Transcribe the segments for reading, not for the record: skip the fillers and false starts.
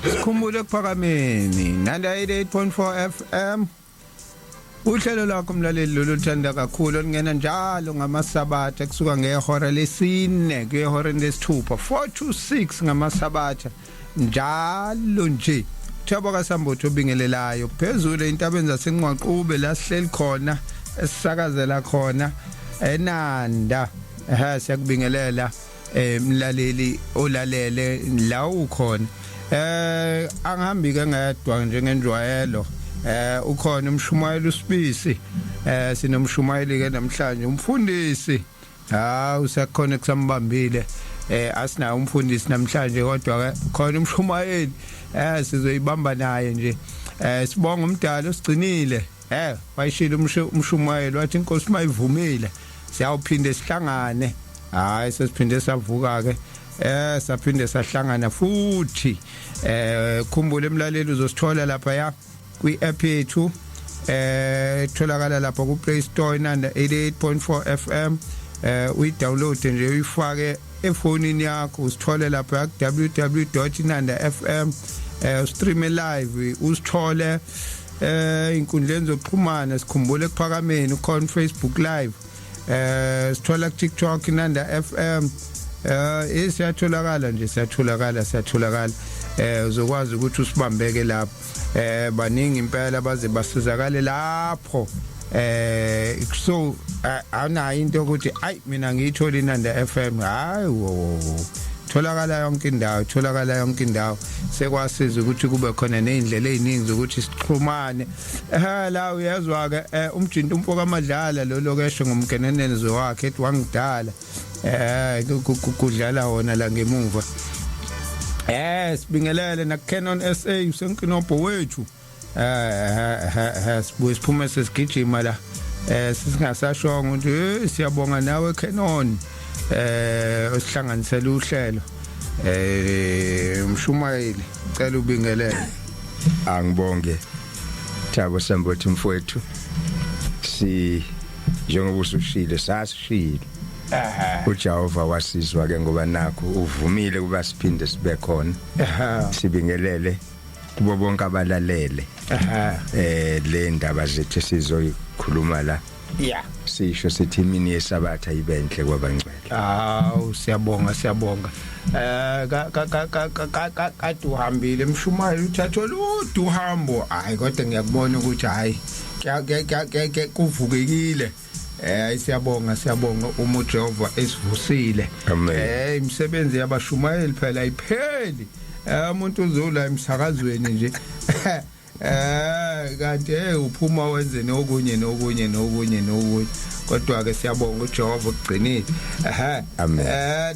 Sikhumbule ekuphakameni 98.4 FM. Uhlelo lwakho mlaleli lolu luthanda kakhulu, olungena njalo ngamasabatha kusuka ngehora lesine kuye ehoreni lesithupha, 4 to 6 ngamasabatha njalo nje. Thabo kaSambotho obingelelayo phezulu entabeni zaseNqwaqube, la sihleli khona, esisakazela khona eNanda. Ha, siyakubingelela mlaleli olalele la ukhona. Angihambi ke ngedwa njengenjwayelo, ukhona umshumayeli uSibisi. Sinomshumayeli ke namhlanje, umfundisi. Ha, usekhona kusambambile. Asinayo umfundisi namhlanje, kodwa ke khona umshumayeli, sizoyibamba naye nje. Sibonga umdala osigcinile. Wayishilo umshumayeli, wathi inkosi mayivumile siyawuphinde sihlangane. Hayi, sesiphinde savuka ke, saphinde sahlangana futhi. Khumbula emlaleli, uzosithola lapha ya kwi app yethu, tholakala lapha ku Play Store, Inanda 88.4 FM. Uyi-download nje, uyifake efonini yakho, usithole lapha ku www.inandafm, stream live, usithole inkundleni zokuxhumana. Sikhumbule ekuphakameni ukhona Facebook Live, sithola ku TikTok Inanda FM. Siyatholakala nje, siyatholakala, siyatholakala. Uzokwazi ukuthi usibambeke lapho. Baningi impela baze basizakale lapho. So awunayo into ukuthi ayi, mina ngiyithola Inanda FM. Hayi wo, tholakala yonke indawo, tholakala yonke indawo. Sekwasiza ukuthi kube khona nezindlela eziningi zokuthi sixhumane. La uyezwa ke umjinto umfo kaMadlala lo lokesho ngomgenenezo wakhe ethi wangidala, kudlala wona la ngemuva. Sibingelele na Canon SA usenkinobho wethu. Sibuye siphume sesigijima la, sisingasashongo ukuthi siyabonga nawe Canon, osihlanganisela uhlelo. Umshumayeli, cela ubingelele. Angibonge, Thabo Sambothi mfowethu. Si njengoba usushile, sasishile, uJehova wasizwa ke ngoba nakho uvumile kuba siphinde sibe khona. Sibingelele kubo bonke abalalele le ndaba zethu sizoyikhuluma la. Sisho sithi imini yesabatha ibe enhle kwabangcwele. Awu, siyabonga, siyabonga. Ka ka ka ka ka kade uhambile emshumayeli, uthatha olude uhambo. Hayi, kodwa ngiyakubona ukuthi hayi, ke kuvukekile. Siyabonga, siyabonga uma uJehova esivusile. Imisebenzi yabashumayeli phela ayipheli. Umuntu uzula emsakazweni nje, kanti uphuma wenze nokunye nokunye nokunye nokunye, kodwa ke siyabonga uJehova ukugcinile. Ehe. Amen.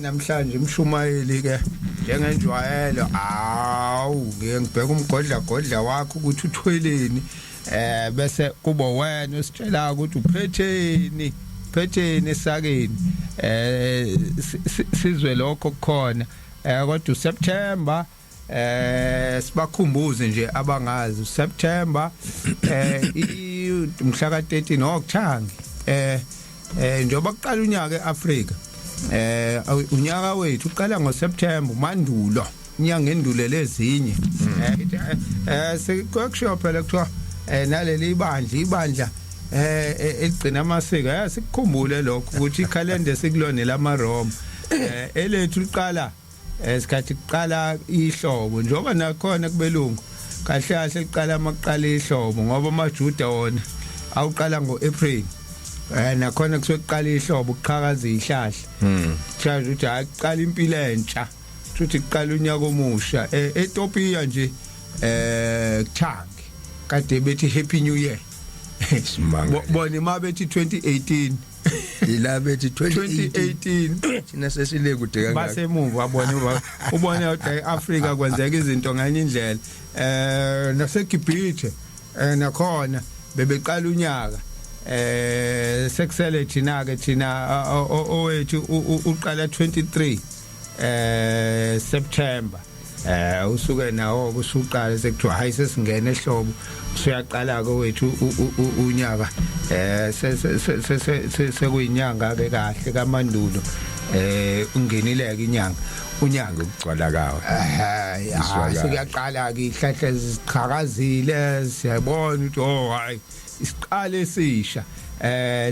Namhlanje umshumayeli ke njengenjwayelo, awu, ngeke ngibheka umgodla godla wakho ukuthi uthweleni, bese kubo wena usitshela ukuthi uphetheni, phetheni esakeni, sizwe lokho kukhona. Kodwa uSeptember, sibakhumbuze nje abangazi, uSeptember mhla ka 13 okuthangi, njengoba kuqala unyaka eAfrika, unyaka wethu uqala ngoSeptember, uMandulo, inyanga endulele ezinye. Sekukushiwo phela, kuthiwa naleli ibandla, ibandla eligcina amasiko, sikukhumbule lokho ukuthi ikhalenda sikulona lamaRoma, elethu liqala esikhathi kuqala ihlobo, njengoba nakhona kubelungu kahle kahle liqala makuqala ihlobo, ngoba amaJuda wona awuqala ngoApril. Nakhona kusuke kuqala ihlobo, kuqhakaza izihlahla. Chaza ukuthi hayi, kuqala impilo entsha, futhi kuqala unyaka omusha. Ethiopia nje kuthangi kade bethi Happy New Year. Simanga. Bona ima bethi 2018. Ila bethi 2018. 2018. Thina sesile kude kangaka. Basemuva bona. Ubona ukuthi eAfrika kwenzeka izinto nganye indlela. NaseGibhithe nakhona bebeqala unyaka. Sekusele thina ke, thina owethu uqala 23 September. Usuke nawo kusuqala sekuthiwa hayi, sesingena ehlobo, usuyaqala ke wethu unyaka. Sekuyinyanga ke kahle kaMandulo. Ungenile ke inyanga, unyaka ukugcwala kawo. Hayi, sekuyaqala ke ihlahla ziqhakazile, siyabona ukuthi oh hayi, isiqale esisha.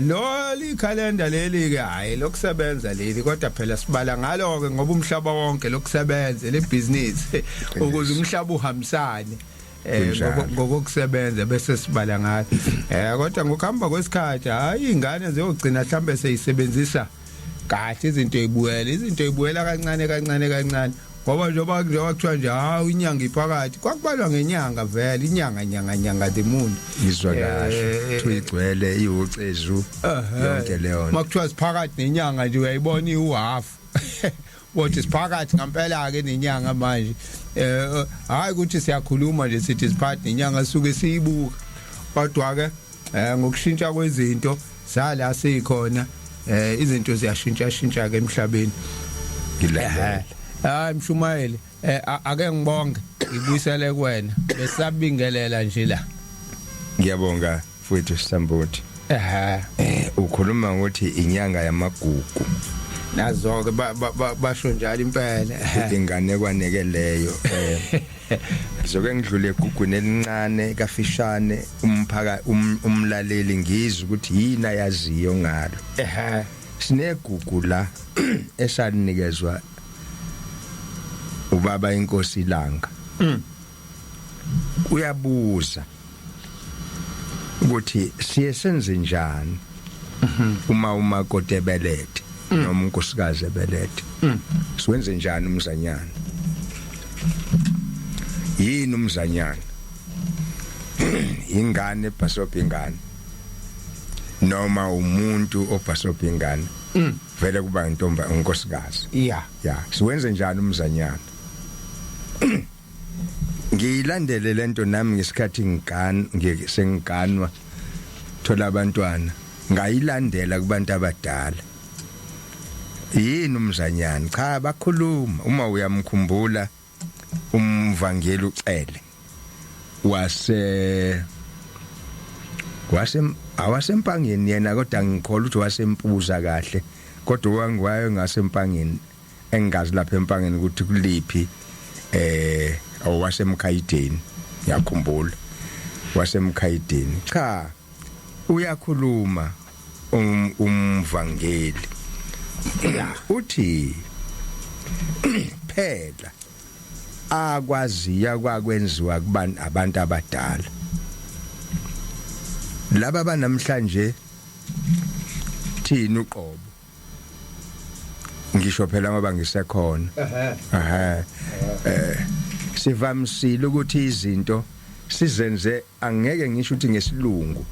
Lo likhalenda leli ke, hayi lokusebenza leli, kodwa phela sibala ngalo ke ngoba umhlaba wonke lokusebenza le business ukuze umhlaba uhambisane ngokusebenza bese sibala ngalo. Kodwa ngokuhamba kwesikhathi, hayi, ingane ziyogcina mhlambe seyisebenzisa kahle izinto, ezibuyela izinto ezibuyela kancane kancane kancane, ngoba njengoba kuthiwa nje hawu, inyanga iphakathi, kwakubalwa ngenyanga vele, inyanga nyanga nyanga the moon. Ngizwa kahle, kuthiwa igcwele iwucezu yonke leyo. Makuthiwa siphakathi nenyanga nje, uyayibona iwu-half, kodwa siphakathi ngempela ke nenyanga manje. Hayi ukuthi siyakhuluma nje sithi siphakathi nenyanga, suke siyibuka, kodwa ke ngokushintsha kwezinto sala sikhona, izinto ziyashintsha shintsha ke emhlabeni. Ngilalela. Hayi mshumayeli, ake ngibonge, ngibuyisele kuwena, besabingelela nje la. Ngiyabonga mfowethu Sambothi. Ukhuluma ngokuthi inyanga yamagugu. Nazo ke basho njalo impela. Ingane kwaneke leyo. Ngizoke ngidlule egugwini elincane kafishane, umphaka umlaleli ngizwe ukuthi yini ayaziyo ngalo. Sinegugu la esalinikezwa ubaba inkosi Langa. Uyabuza ukuthi siye senze njani uma umakoti ebelethe noma unkosikazi ebelethe, siwenze njani umzanyana? Yini umzanyana? Ingane ebhasobha ingane noma umuntu obhasobha ingane, vele kuba intomba, unkosikazi. Ya, siwenze njani umzanyana? Ngiyilandele lento nami ngesikhathi ngigan sengiganwa, thola abantwana, ngayilandela kubantu abadala, yini umzanyana? Cha, bakhuluma, uma uyamkhumbula umvangeli uCele wase awasempangeni yena, kodwa ngikholwa ukuthi wasempuza kahle, kodwa wangiwayo ngasempangeni, engazi lapha empangeni ukuthi kuliphi, owasemkhayideni, ngiyakhumbula wasemkhayideni. Cha, uyakhuluma umvangeli, uthi phela akwaziya kwakwenziwa kubantu, abantu abadala laba banamhlanje, thina uqobo, ngisho phela ngoba ngisekhona, ehe, sivamisile ukuthi izinto sizenze, angeke ngisho ukuthi ngesilungu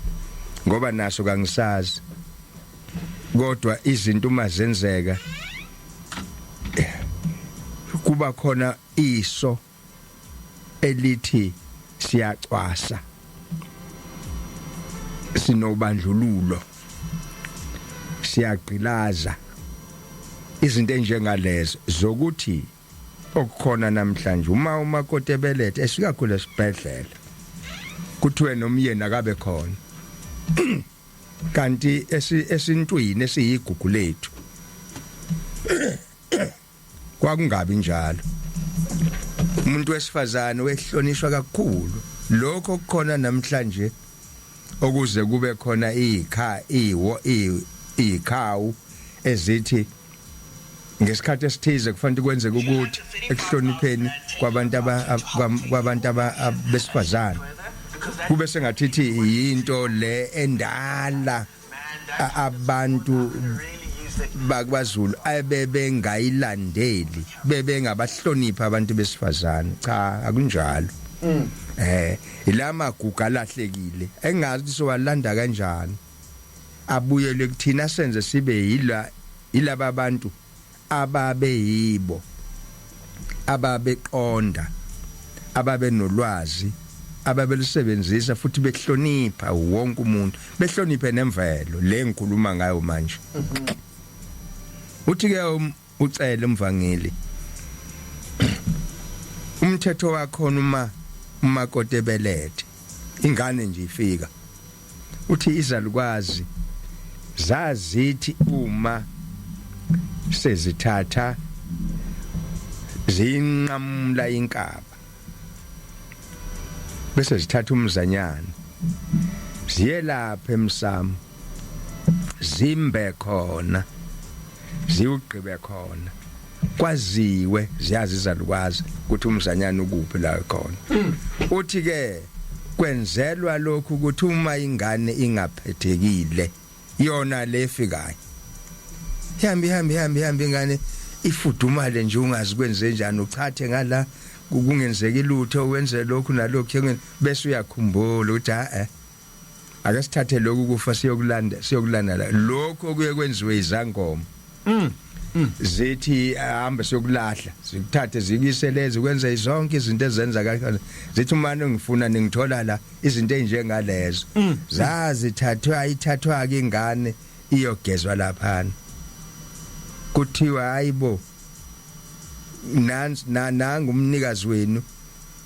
ngoba naso kangisazi, kodwa izinto uma zenzeka kuba khona iso elithi siyacwasa, sinobandlululo, siyagqilaza, izinto enjengalezo zokuthi okukhona namhlanje uma umakoti ebelethe esikakhulu esibhedlela kuthiwe nomyeni akabe khona, kanti esintwini esiyigugu lethu kwakungabi njalo. Umuntu wesifazane wehlonishwa kakhulu. Lokho kukhona namhlanje okuze kube khona izikha iwo izikhawu ezithi ngesikhathi esithize kufanele kwenzeke ukuthi ekuhlonipheni kwabantu besifazane, kube sengathithi yinto le endala abantu bakwaZulu abebengayilandeli, bebengabahlonipha abantu besifazane. Cha, akunjalo. Ilamagugu alahlekile engazi ukuthi sowalanda kanjani abuyele kuthina, senze sibe yila yilaba bantu ababe yibo, ababeqonda, ababenolwazi, ababelusebenzisa futhi behlonipha wonke umuntu, behloniphe nemvelo le ngikhuluma ngayo manje. Uthi ke ucele umvangeli, umthetho wakhona uma umakoti ebelethe ingane nje ifika, uthi izalukwazi zazithi uma Sezithatha ziyinqamula inkaba, bese zithatha umzanyana ziye lapha emsamo, zimbe khona, ziwugqibe khona, kwaziwe ziyazi izalukwazi ukuthi umzanyana ukuphi la khona. Uthi ke kwenzelwa lokhu ukuthi uma ingane ingaphethekile yona lefikayo, ihambe ihambe ihambe ihambe ingane ifudumale nje, ungazi kwenze njani, uchathe ngala kungenzeki lutho, wenze lokhu nalokhu, bese uyakhumbula ukuthi ha ake sithathe lokhu kufa siyokulanda, siyokulanda la. Lokho kuye kwenziwe izangoma, zithi hambe siyokulahla, zikuthathe zikise lezi, kwenze zonke izinto ezenza kahle, zithi uma ngifuna ningithola la, izinto ezinjengalezo. Zazithathwa, ayithathwa ke ingane iyogezwa laphana, kuthiwa hayibo, nansi nanga umnikazi wenu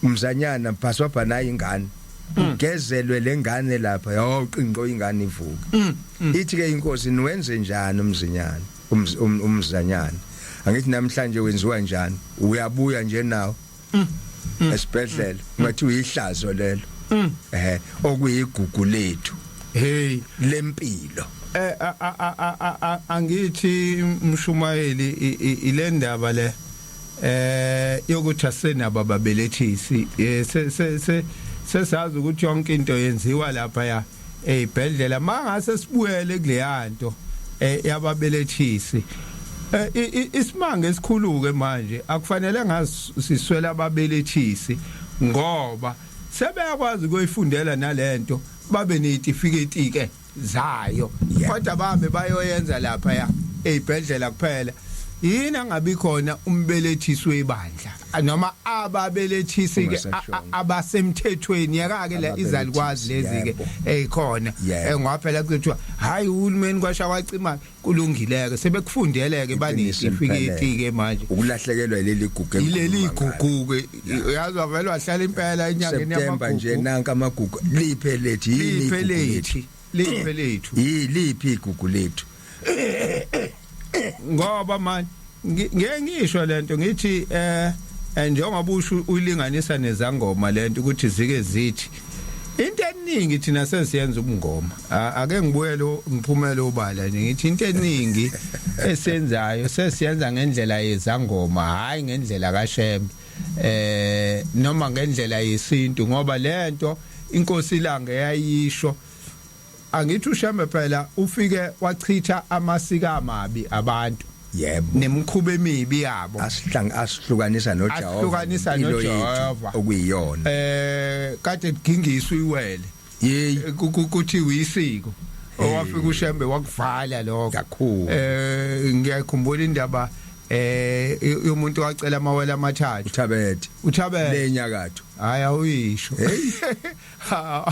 umzanyana, phaswabha nayo ingane, ugezelwe lengane lapha, yoqinqo ingane ivuka. Ithi ke inkosi, niwenze njani umzinyana, umzanyana? Angithi namhlanje wenziwa njani? Uyabuya nje nawo esibhedlela, ngathi uyihlazo lelo, okuyigugu lethu Hey. lempilo. Angithi mshumayeli, ile ndaba le yokuthi asenabo ababelethisi, se se sesazi ukuthi yonke into yenziwa lapha ya ezibhedlela. Mangase sibuyele kuleyanto yababelethisi, isimanga esikhulu ke manje, akufanele ngasiswela ababelethisi ngoba sebeyakwazi ukuyifundela nalento, babe nezitifiketi ke zayo, kodwa bahambe bayoyenza lapha ya ezibhedlela kuphela. Yini angabi khona umbelethisi webandla noma ababelethisi ke abasemthethweni? Yaka ke le izalukwazi lezi ke ezikhona, ngoba phela kuthiwa hayi, uhulumeni kwasha kwacima, kulungileke, sebekufundeleke, banezitifiketi ke manje. Ukulahlekelwa ileli gugu. Ileli gugu ke, uyazi, wavela wahlala impela enyangeni. September nje, nanka amagugu, liphe lethu yini? Liphe lethu, liphe lethu. Yiliphi igugu lethu? Ngoba manje ngeke ngisho lento, ngithi njengoba usho uyilinganisa nezangoma lento, ukuthi zike zithi into eningi thina sesiyenza ubungoma. Ake ngibuyele ngiphumele ubala nje, ngithi into eningi esenzayo sesiyenza ngendlela yezangoma, hayi ngendlela kaShembe noma ngendlela yesintu, ngoba lento inkosi ilanga yayisho. Angithi uShembe phela ufike wachitha amasiko amabi abantu nemikhuba emibi yabo. Asihlukanisa noJehova. Asihlukanisa noJehova. Okuyiyona. Kade kugingiswa iwele, kuthi uyisiko, owafika uShembe wakuvala lokho. Kakhulu. Ngiyakhumbula indaba yomuntu wacela amawele amathathu. Uthabethe. Uthabethe. Lenyakatho. Hayi, awuyisho,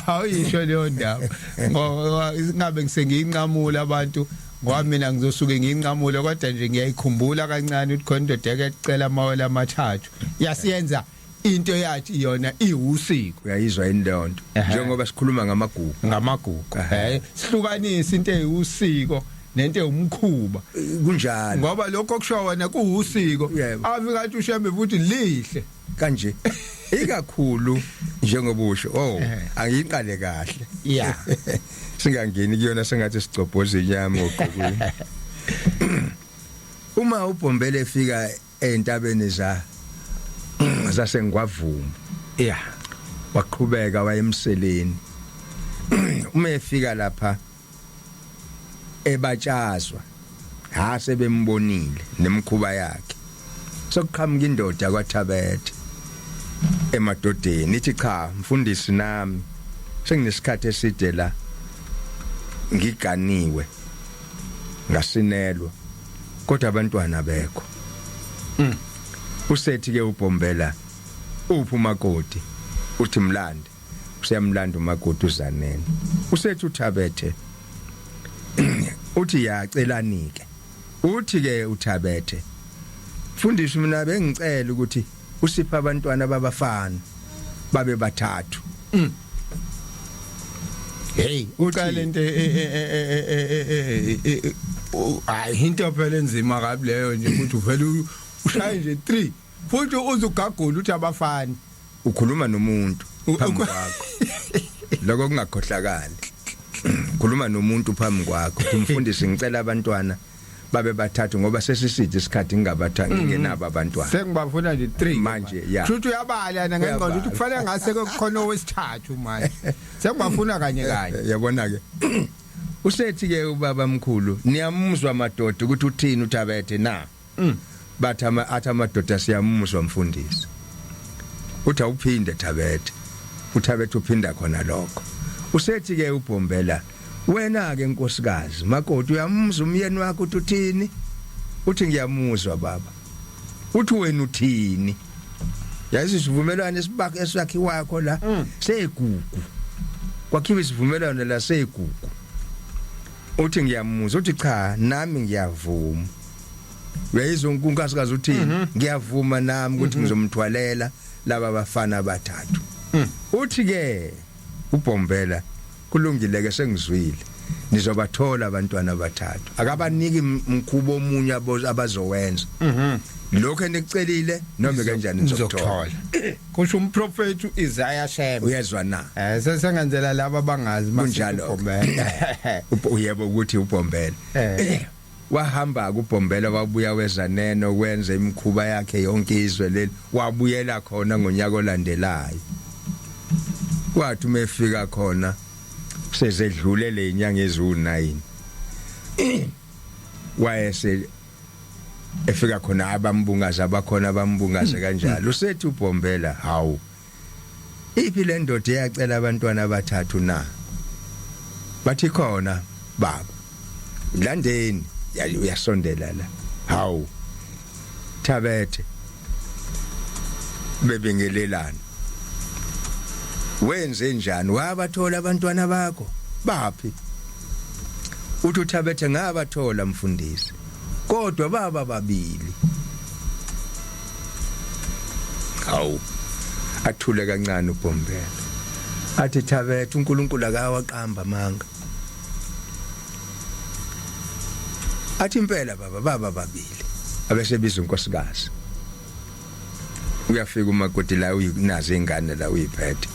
awuyisho leyo ndaba, ngoba ngabe ngisengiyinqamula abantu, ngoba mina ngizosuke ngiyinqamule, kodwa nje ngiyayikhumbula kancane ukuthi khona indoda eke ecela amawele amathathu, yasiyenza into yathi yona iwusiko. Uyayizwa yini leyo nto? Njengoba sikhuluma ngamagugu. Ngamagugu, sihlukanise into eyiwusiko nento ewumkhuba. Kunjalo. Ngoba lokho okusho wena kuwusiko, afika athi uShembe futhi lihle. Kanje ikakhulu njengoba usho, oh, angiyiqale kahle, singangeni kuyona, sengathi sicobhoza inyama oqoqweni. Uma uBhombele efika entabeni za zasengwavuma, waqhubeka wayemseleni, uma efika lapha ebatshazwa, ha, sebembonile nemkhuba yakhe, sokuqhamuka indoda kwaThabethe emadodeni, ithi, "Cha mfundisi, nami senginesikhathi eside la ngiganiwe, ngasinelwa, kodwa abantwana bekho." Usethi ke uBhombela, "Uphi umakoti?" Uthi, "Mlande." Useyamlanda umakoti uzanene. Usethi uThabethe, uthi, "Yacelani ke?" Uthi ke uThabethe, "Mfundisi, mina bengicela ukuthi usiphe abantwana babafana babe bathathu." Hey, uqale into. Hayi, into phela enzima kabi leyo nje ukuthi uvele ushaye nje 3 futhi uzugagula uthi abafani. Ukhuluma nomuntu phambi kwakho, lokho kungakhohlakali. Khuluma nomuntu phambi kwakho, umfundisi, ngicela abantwana babe bathathu ngoba sesiside isikhathi ngingabatha ngingenabo abantwana. Sengibafuna nje 3. Manje, ya. Futhi uyabala na ngengqondo ukuthi kufanele ngase kukhona owesithathu manje. Sengibafuna kanye kanye. Yabona ke, usethi ke ubaba mkhulu, niyamuzwa madoda ukuthi uthini uThabethe na? Bathi ama athi amadoda, siyamuzwa mfundisi. Uthi awuphinde Thabethe. UThabethe uphinda khona lokho. Usethi ke uBhombela, wena ke nkosikazi makoti, uyamuzwa umyeni wakho uthi uthini? Uthi ngiyamuzwa baba. Uthi wena uthini? Yazi, isivumelwano esibakhe esakhiwakho la segugu, kwakhiwa isivumelwano la segugu. Uthi ngiyamuzwa. Uthi cha, nami ngiyavuma. Uyayizwa unkosikazi uthini? Ngiyavuma nami ukuthi ngizomthwalela laba bafana abathathu. Uthi ke uBhombela, kulungile ke, sengizwile, nizobathola abantwana abathathu. Akabaniki mkhubo omunye abazowenza. Lokho enikucelile noma kanjani nizokuthola. Kusho umprofeti uIsaiah Shembe. Uyezwa na? Sesengenzela laba abangazi. Kunjalo. Ubhombela. Uyebo ukuthi uBhombela wahamba kuBhombela, wabuya weza neno, kwenza imikhuba yakhe yonke izwe leli. Wabuyela khona ngonyaka olandelayo. Kwathi uma efika khona sezedlule le nyanga eziwu9, wayese efika khona abambungaza abakhona bambungaze kanjalo. Usethi uBhombela, hawu, iphi le ndoda eyacela abantwana abathathu na? Bathi khona baba, landeni. Uyasondela la, hawu Thabethe, bebingelelana, wenze njani, wabathola abantwana bakho, baphi? Uthi uThabethe, ngabathola mfundisi, kodwa baba babili. Hawu, athule kancane uBhombela, athi Thabethe, uNkulunkulu akawaqamba manga. Athi impela baba, baba babili. Abesebiza unkosikazi, uyafika umakoti la, uyinazo ingane la uyiphethe.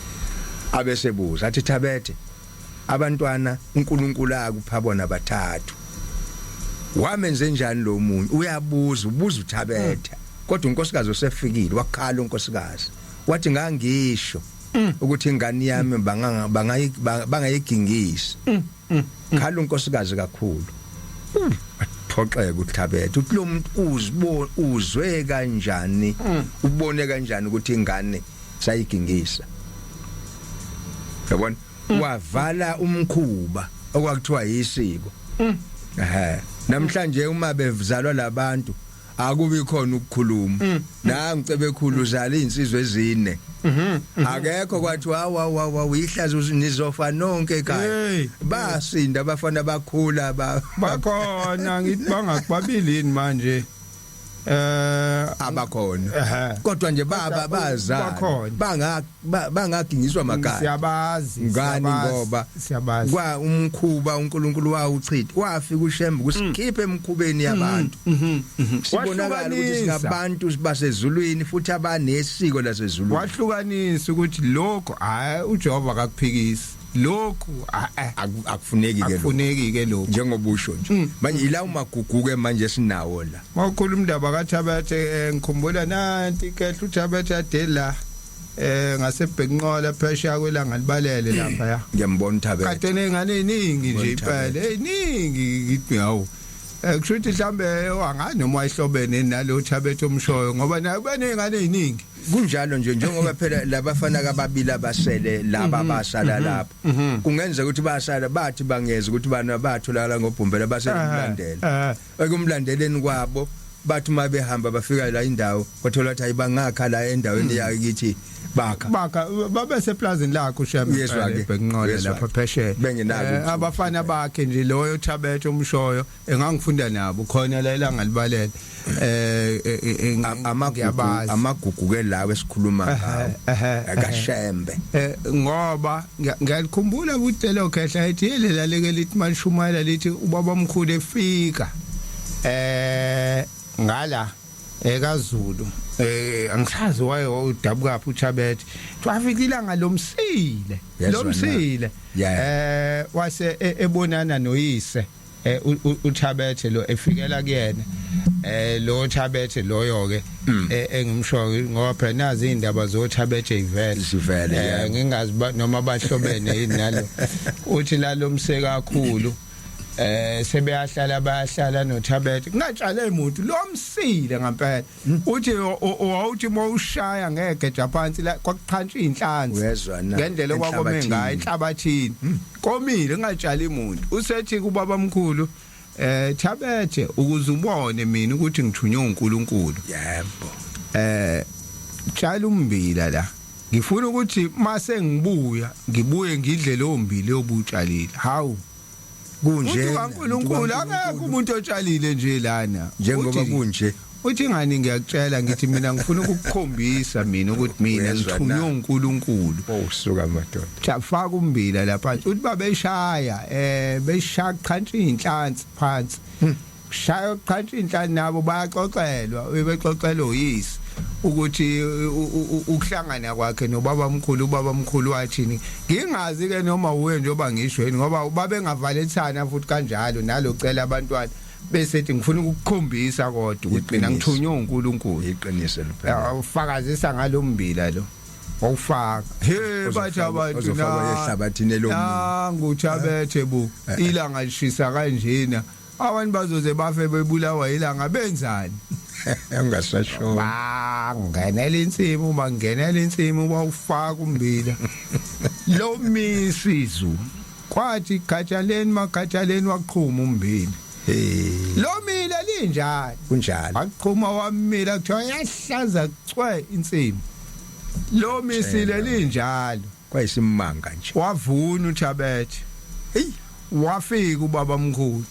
Abesebuza athi, Thabethe, abantwana uNkulunkulu akupha bona bathathu, wamenze njani lo munye? Uyabuza, ubuza uThabethe, kodwa unkosikazi usefikile. Wakhala unkosikazi wathi, ngangisho ukuthi ingane yami banganga bangayigingisi. Khala unkosikazi kakhulu, phoxeka uThabethe. Uthi lo muntu uzibona, uzwe kanjani, ubone kanjani ukuthi ingane sayigingisa? Yabona, wavala umkhuba okwakuthiwa yisiko. Namhlanje uma bevzalwa labantu akubi khona ukukhuluma. Nangu Cebekhulu uzala izinsizwa ezine, akekho kwathi wa wa wa wa, ihlazo, nizofa nonke ekhaya. Hey. Basinda abafana, bakhula ba Bakhona, ngithi bangakubabili yini manje? Abakhona. Kodwa nje baba bazala Bakhona. Bangagingiswa makaya. Siyabazi. Ngani? Siyabazi, Ngoba siyabazi. kwa umkhuba uNkulunkulu wawuchitha, wafika uShembe kusikhipha emkhubeni yabantu, sibonakala ukuthi Wahlukanisa. singabantu basezulwini futhi abanesiko lasezulwini. Wahlukanisa ukuthi lokho hayi, uJehova akakuphikisi lokhu, ah. Akufuneki ke lokho. Akufuneki ke lokho. Njengoba usho nje manje, ila umagugu ke manje sinawo la. Mawukhuluma indaba kaThabethe, ngikhumbula nanti ikehla uThabethe adela ngasebhenqola phesheya kwelanga libalele lapha ya. Ngiyambona uThabethe. Kade nengane eziningi nje. Ngibona. Impela eziningi, ngithi hawu, kusho ukuthi mhlambe wangani noma wayihlobene nalo Thabethe omshoyo, ngoba naye benengane eziningi. Kunjalo nje, njengoba phela labafana ababili abasele laba basala lapho, kungenzeka ukuthi basala bathi bangeza ukuthi bana batholakala ngoBhombela, base kumlandela, ekumlandeleni kwabo. Bathi uma behamba bafika la indawo, kwathola ukuthi ayibangakha la endaweni yakithi, bakha. Bakha babe seplazini lakho uShembe. Uyezwa ke? Bhenqole Uyezwa lapha ke? phesheya. Bengenako ukuthuka. Abafana bakhe nje, loyo Thabethe umshoyo engangifunda nabo khona la ilanga libalele Amagugu. Ngiyabazi. Amagugu ke lawo esikhuluma ngawo Ehhe. akaShembe. Ngoba ngiyalikhumbula ukuthi lelo khehla ethi yelela leke lithi malishumayela lithi ubaba omkhulu efika ngala ekaZulu, angisazi waye udabuka phi uThabethe, wafika ilanga lomsile. Yezwa na? Lomsile. Wase ebonana noyise, uThabethe lo efikela kuyena, lo Thabethe loyo ke engimsho, ngoba phela nazi indaba zoThabethe ivele. Zivele, yebo. Ngingazi noma bahlobene yini nalo. Uthi lalomse kakhulu, sebeyahlala, bayahlala noThabethe, kungatshale umuntu, lomsile ngempela. Uthi wawuthi mawushaya ngegeja phansi la kwakuqhantsha inhlanzi. Uyezwa na? Ngendlela okwakome ngayo enhlabathini, komile, kungatshali umuntu. Usethi kubaba mkhulu, Thabethe, ukuze ubone mina ukuthi ngithunywe uNkulunkulu, tshala umbila la, ngifuna ukuthi mase ngibuya, ngibuye ngidle lo mbila obutshalile. Hawu! Kunje. Uthi kaNkulunkulu akekho umuntu otshalile nje lana. Njengoba kunje. Uthi ngani, ngiyakutshela, ngithi mina ngifuna ukukukhombisa mina ukuthi mina Uyezwa na? ngithunywe uNkulunkulu. Oh, suka madoda. Cha, faka umbila lapha. Uthi babeshaya, beshaya, qhantsha inhlansi phansi, shaya, qhantsha inhlansi, nabo bayaxoxelwa, bexoxelwa uyise ukuthi ukuhlangana kwakhe nobaba omkhulu, ubaba omkhulu wathini. Ngingazi ke noma uye njengoba ngisho yini, ngoba babengavalethana futhi kanjalo nalocela abantwana, bese ethi ngifuna ukukukhombisa kodwa ukuthi mina Iqiniso. ngithunywe uNkulunkulu. Iqiniso liphela. Ufakazisa ngalombila lo awufaka. He, bathi abantu Ozofakwa ehlabathini elomile. Nangu Thabethe bu, ilanga lishisa kanjena, abantu bazoze bafe bebulawa ilanga, benzani? Engasasho. Bangenela insimu, bangenela insimu, bawufaka umbila lo misizulu, kwathi gatshaleni magatshaleni, waqhuma umbila. Hey. Lo mila linjani? Kunjalo. Waqhuma wamila, kuthiwa yahlaza cwe insimi, lo misile linjalo. Kwayisimanga nje. Wavuna uThabethe. Hey. Wafika ubaba omkhulu.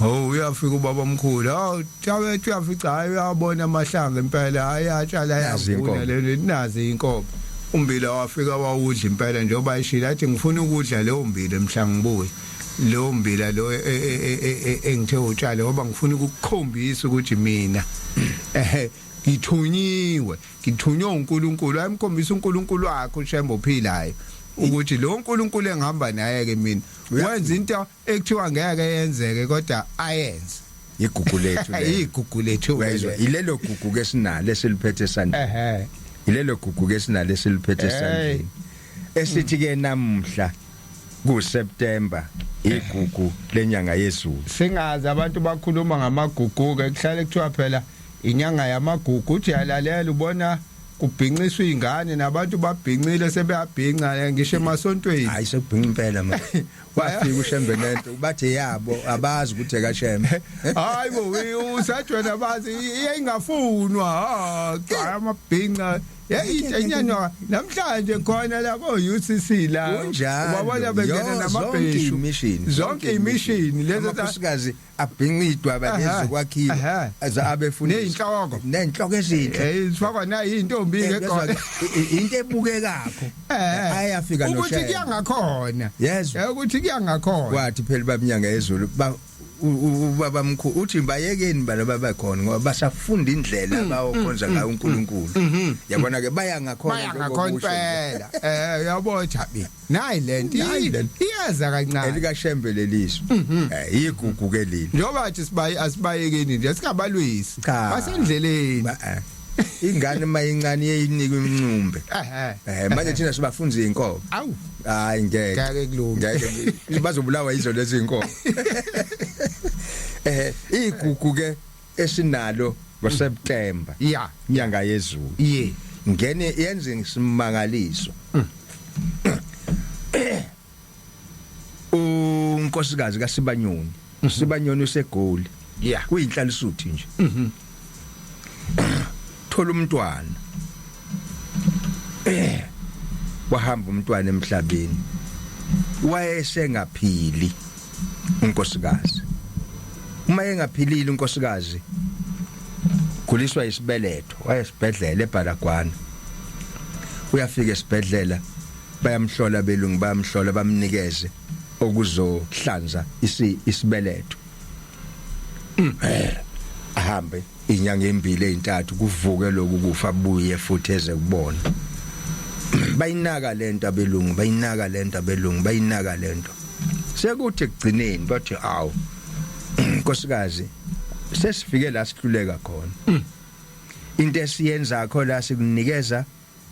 Oh, uyafika ubaba omkhulu. Hawu Thabethe, uyafica, hayi, uyabona amahlanga impela, hayi, atshala, Nazi yavuna inkomo. le nazi inkomo. Umbila wafika wawudla impela njengoba ishila, athi ngifuna ukudla leyo mbila mhla ngibuye, leyo mbila lo engithe utshale, ngoba ngifuna ukukukhombisa ukuthi mina ngithunyiwe, ngithunywe uNkulunkulu. Ayimkhombisa uNkulunkulu wakhe uShembe ophilayo, ukuthi lo uNkulunkulu engihamba naye ke mina wenza into ekuthiwa ngeke yenzeke, kodwa ayenze. Igugu lethu lelo. Igugu lethu. Uyayizwa, ilelo gugu ke sinalo esiliphethe esandleni. Ilelo gugu ke sinalo esiliphethe Hey. esandleni, esithi ke namuhla ku September, igugu lenyanga yezulu. Singazi abantu bakhuluma ngamagugu ke, kuhlale kuthiwa phela inyanga yamagugu. Uthi yalalela, ubona kubhinciswa izingane nabantu babhincile, sebeyabhinca ngisho emasontweni. Hayi, sekubhinqa impela manje. Wafika uShembe nento bathe yabo, abazi ukuthi ekaShembe. Hayi bo, usathi wena bazi iyayingafunwa. Ha cha, amabhinca yayinyanywa namhlanje khona la ko UCC la. Kunjalo. Ubabona bengena Yo, zonke namabheshu. Imishini. Zonke imishini lezo. Amakhosikazi abhinqa idwaba lezi kwakhiwa aze abefundisi. Nezinhloko. Nenhloko ezinhle. Zifakwa nayi intombi ke khona. Into ebukekakho ayafika Ukuthi noShembe. kuya ngakhona. Yezwa. Ukuthi kuya ngakhona. Kwathi phela babunyanga yezulu ba ubaba mkhulu uthi bayekeni bana babakhona, ngoba basafunda indlela abawokhonza ngayo uNkulunkulu. Yabona ke, baya ngakhona. Baya njengoba ngakhona usho nje. impela. Uyabona bi, nayi lento. Nayi lento. Iyeza kancane. ElikaShembe leliso, igugu ke leli. Njengoba athi sibayi, asibayekeni nje, singabalwisi. Cha. Basendleleni. Ingane mayincane iyinikwa imincumbe. Manje thina sibafunza inkomo. Awu. Hayi, ngeke. Ngeke kulunge. Ngeke, bazobulawa yizo lezi inkomo. Igugu ke esinalo ngoSeptember, inyanga yezulu, ngene yenze isimangaliso. Unkosikazi kaSibanyoni, uSibanyoni usegoli. Kuyinhlalisuthi nje. Thola umntwana, wahamba umntwana emhlabeni, wayesengaphili unkosikazi. Uma engaphilile unkosikazi, guliswa isibeletho, wayesibhedlela eBaragwana. Uyafika esibhedlela, bayamhlola belungu, bayamhlola, bamnikeze okuzohlanza isibeletho. Ahambe inyanga embili, ezintathu, kuvuke lokhu kufa, buye futhi eze kubona. Bayinaka lento abelungu, bayinaka lento abelungu, bayinaka lento. Sekuthi ekugcineni bathi, "Awu nkosikazi, sesifike la sihluleka khona. Into esiyenzakho la, sikunikeza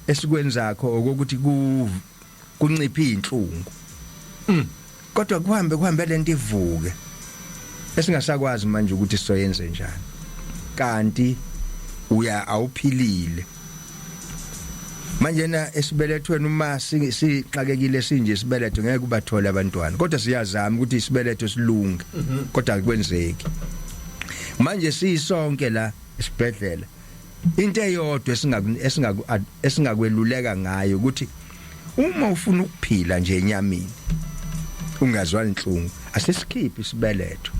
esikwenzakho okokuthi ku kunciphe inhlungu, kodwa kuhambe kuhambe lento ivuke, esingasakwazi manje ukuthi sizoyenze njani, kanti uya awuphilile manje na esibelethweni. Uma sixakekile sinje isibeletho, ngeke ubathole abantwana, kodwa siyazama ukuthi isibeletho silunge, kodwa akwenzeki. Manje sisonke la esibhedlela, into eyodwa esingakweluleka ngayo ukuthi uma ufuna ukuphila nje enyameni, ungazwa inhlungu, asesikhiphe isibeletho,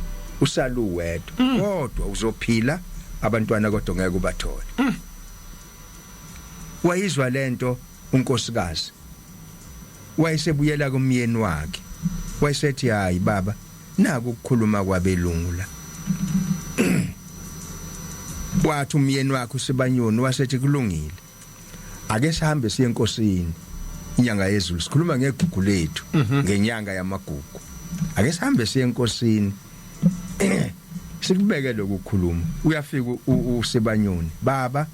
usalu wedwa, kodwa uzophila, abantwana kodwa ngeke ubathole." Wayizwa lento unkosikazi, wayesebuyela kumyeni wakhe, wayesethi, "Hayi baba, naku ukukhuluma kwabelungu la." Wathi umyeni wakhe uSibanyoni, wasethi, "Kulungile, ake sihambe siye enkosini inyanga yezulu." Sikhuluma ngegugu lethu, ngenyanga yamagugu. "Ake sihambe siye enkosini, sikubeke lokukhuluma." Uyafika uSibanyoni, "Baba,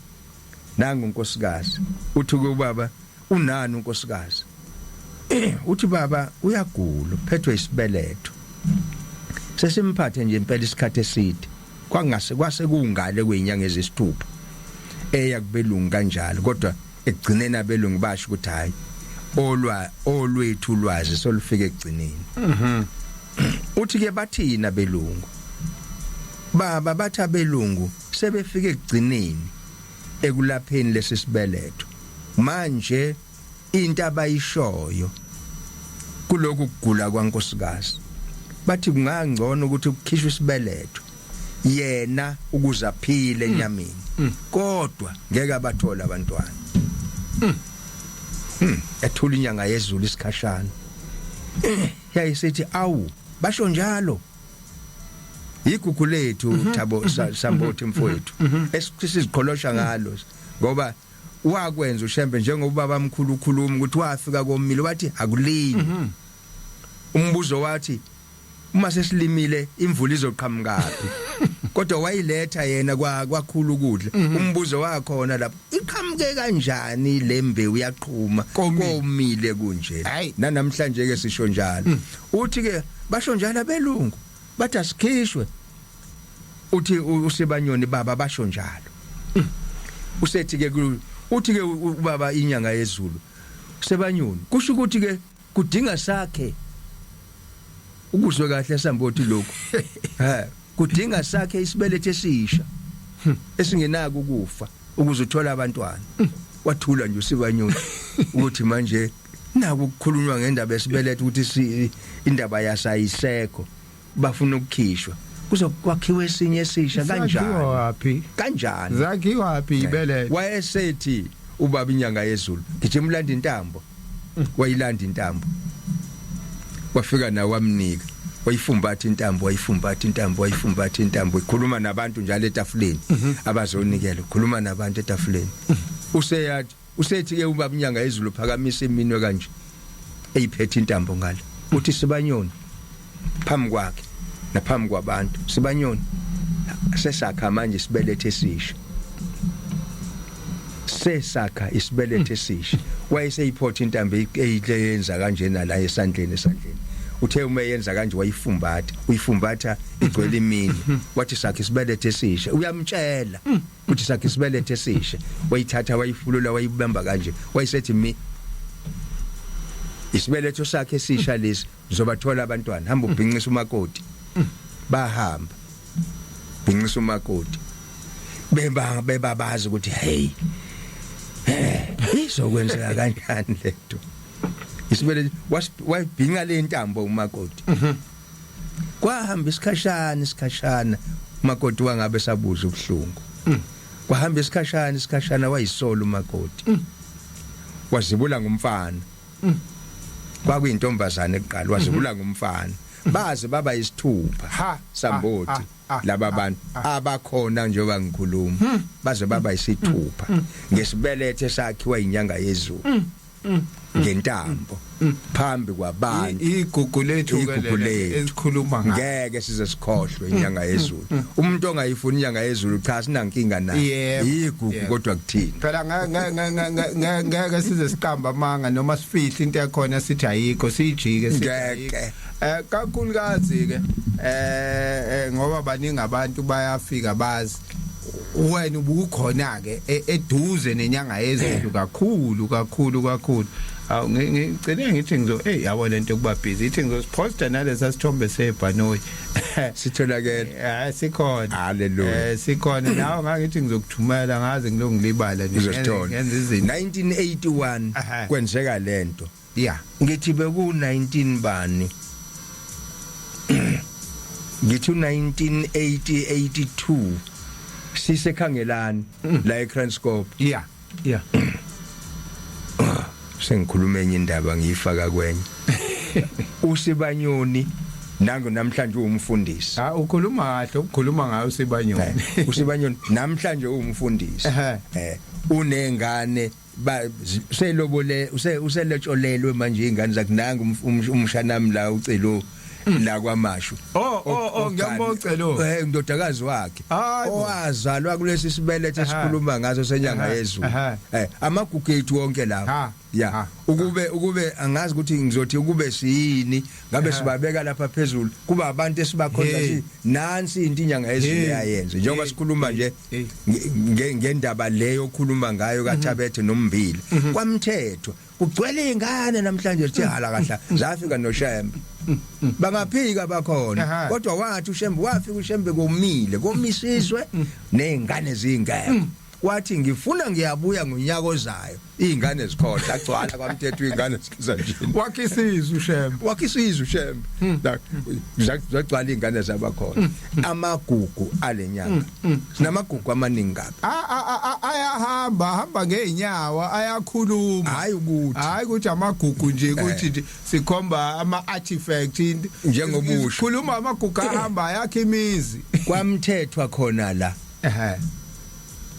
nangu unkosikazi." Uthi kubaba, "Unani unkosikazi?" Uthi, "Baba, uyagula, uphethwe isibeletho, sesimphathe nje impela isikhathi eside." Kwangase kwase kungale kwezinyanga ezisithupha eya kubelungu kanjalo, kodwa ekugcineni abelungu basho ukuthi, "Hayi, olwa olwethu ulwazi solufika ekugcineni." Uthi ke, "Bathina belungu, baba?" Bathi abelungu sebefika ekugcineni ekulapheni lesi sibeletho. Manje into abayishoyo kuloku kugula kwankosikazi, bathi kungangcono ukuthi kukhishwe isibeletho yena ukuze aphile enyameni, kodwa ngeke abathola abantwana. Ethula inyanga yezulu isikhashana, yayisithi, "Awu, basho njalo." Igugu lethu, Thabo Sambothi mfowethu, esisiziqholosha ngalo, ngoba wakwenza uShembe, njengoba ubaba mkhulu ukhuluma ukuthi wafika komile, wathi akulimi. Umbuzo wathi, uma sesilimile, imvula izoqhamukaphi? Kodwa wayiletha yena, kwakhula ukudla. Umbuzo wakhona lapho, iqhamuke kanjani le mbewu yaqhuma komile kunje? Nanamhlanje ke sisho njalo. Uthi ke, "Basho njalo abelungu, bathi asikhishwe." Uthi uSibanyoni, "Baba, basho njalo." Usethi ke, uthi ke ubaba inyanga yezulu, "Sebanyoni, kusho ukuthi ke kudinga sakhe ukuzwe kahle Sambothi lokhu, kudinga sakhe isibeletho esisha esingenako ukufa ukuze uthola abantwana." Wathula nje uSibanyoni ukuthi manje naku ukukhulunywa ngendaba esibeletho, ukuthi indaba yasayisekho, bafuna ukukhishwa, kuzokwakhiwa esinye esisha kanjani? Zakhiwa Kanjani? Zakhiwa phi ibeletho? Wayesethi ubaba inyanga yezulu, "Gijima ulanda intambo." Wayilanda intambo, wafika nawe, wamnika, wayifumbatha intambo, wayifumbatha intambo, wayifumbatha intambo. Ikhuluma nabantu njalo etafuleni abazonikela, ukhuluma nabantu etafuleni. Useyathi, usethi ke ubaba inyanga yezulu, phakamisa iminwe kanje, eyiphethe intambo ngale, uthi, "Sibanyoni," phambi kwakhe naphambi kwabantu, "Sibanyoni, sesakha manje isibelethe esisha, sesakha isibelethe esisha." Wayeseyiphotha intambo, eyihle yenza kanjena la esandleni. Uthe uma yenza kanje, wayifumbatha, uyifumbatha igcwele imini. Wathi, "Sakhe isibelethe esisha." Uyamtshela ukuthi sakhe isibelethe esisha. Wayithatha, wayifulula, wayibamba kanje, wayesethi, "Mi isibeletho sakhe esisha lesi, uzobathola abantwana, hamba ubhincisa umakoti." Bahamba. Bhincisa umakoti, beba bebabazi ukuthi hey, izokwenzeka kanjani lento. Isibele wabhinca le ntambo umakoti. Kwahamba isikhashana isikhashana, umakoti wangabe sabuza ubuhlungu. Kwahamba isikhashana isikhashana, wayisola umakoti, wazibula ngumfana. Kwakuyintombazane ekuqala, wazibula ngumfana, baze baba isithupha. Ha, Sambothi, ha, ha, laba ha, bantu abakhona njengoba ngikhuluma, baze baba isithupha ngesibelethe esakhiwa inyanga yezulu ngentambo phambi kwabantu. Igugu lethu ke Igugu lelo lethu. esikhuluma ngalo. Ngeke size sikhohlwe inyanga yezulu. Umuntu ongayifuni inyanga yezulu, cha, sinankinga naye. Igugu kodwa kuthini? Phela ngeke size siqamba amanga noma sifihle into ekhona, sithi ayikho, siyijike sithi Ngeke. ayikho. Kakhulukazi ke ngoba baningi abantu bayafika bazi wena ubukhona ke eduze nenyanga yezulu kakhulu kakhulu kakhulu. Awu, ngigcine ngithi ngizo, hey, yabo lento kuba busy, ithi ngizosiposta nalesa sithombe sebhanoyi. Sitholakele. Sikhona. Hallelujah. Sikhona nawe, ngangithi ngizokuthumela, ngaze ngilongilibala nje. Uzosithola. Ngenza izinto. 1981 kwenzeka lento. Ngithi beku 19 bani, ngithi 1980 82, sisekhangelani la eKranskop. Sengikhuluma enye indaba ngiyifaka kwenye. Usibanyoni nangu namhlanje uwumfundisi. Ha, ukhuluma kahle, ukukhuluma ngayo uSibanyoni. Usibanyoni namhlanje uwumfundisi. Unengane ba selobole, useletsholelwe manje ingane zakhe. Nangu umshanami la, ucelo la kwaMashu. Oh, ngiyambona uCelo. Indodakazi wakhe Hayi bo. owazalwa kulesi sibelethe esikhuluma ngaso senyanga yezulu. Amagugu ethu wonke lawo. Ya. Ukube angazi ukuthi ngizothi ukube siyini, ngabe sibabeka lapha phezulu, kuba abantu esibakhonza. Nansi into inyanga yezulu yayenza njengoba sikhuluma nje ngendaba leyo okhuluma ngayo kaThabethe nombili kwamthetho, kugcwele ingane namhlanje sithi hala kahla zafika noShembe, bangaphika bakhona. Kodwa wathi uShembe, wafika uShembe komile, komisizwe nezingane zingekho. Wathi ngifuna ngiyabuya ngonyaka ozayo izingane zikhona. Agcwala kwamthetho izingane ziza nje. Wakhisizwe uShembe. Wakhisizwe uShembe, zagcwala izingane zabakhona. Amagugu alenyanga, sinamagugu amaningi kabi. Ayahamba hamba ngeenyawo, ayakhuluma. Hayi ukuthi Hayi ukuthi amagugu nje, ukuthi nje sikhomba ama artifact. Njengobusha. Khuluma amagugu ahamba ayakha imizi. Kwamthethwa khona la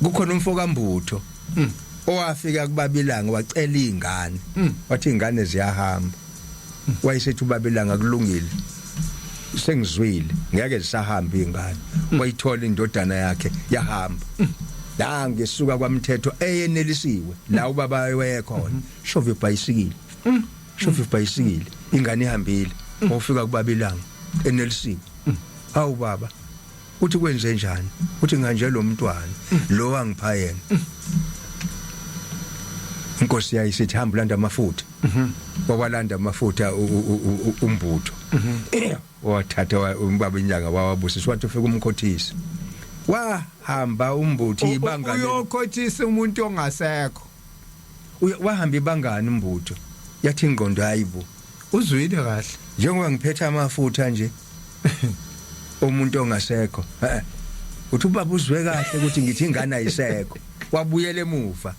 kukhona umfokambutho owafika kubabilanga wacela izingane, wathi izingane ziyahamba. Wayesethi ubabilanga, kulungile, sengizwile, ngeke zisahamba izingane. Wayithola indodana yakhe yahamba la ngesuka kwamthetho eyenelisiwe la ubaba wayekhona, shova ibhayisikili, shova ibhayisikili, ingane ihambile. Wafika kubabilanga enelisiwe, hawu baba, uthi kwenze njani? Uthi nganje lo mntwana lo angipha yena. Inkosi yayisithi hamba ulanda amafutha. Wawalanda amafutha umbutho, wathatha ubaba inyanga wawabusisa, wathi ufika umkhothisi. Wahamba umbutho ibanga Uyokhothisa umuntu ongasekho. Wahamba ibangani umbutho, yathi ingqondo, hayibo, Uzwile kahle. Njengoba ngiphethe amafutha nje umuntu ongasekho, uthi ubaba uzwe kahle ukuthi ngithi ingane ayisekho. Wabuyela emuva,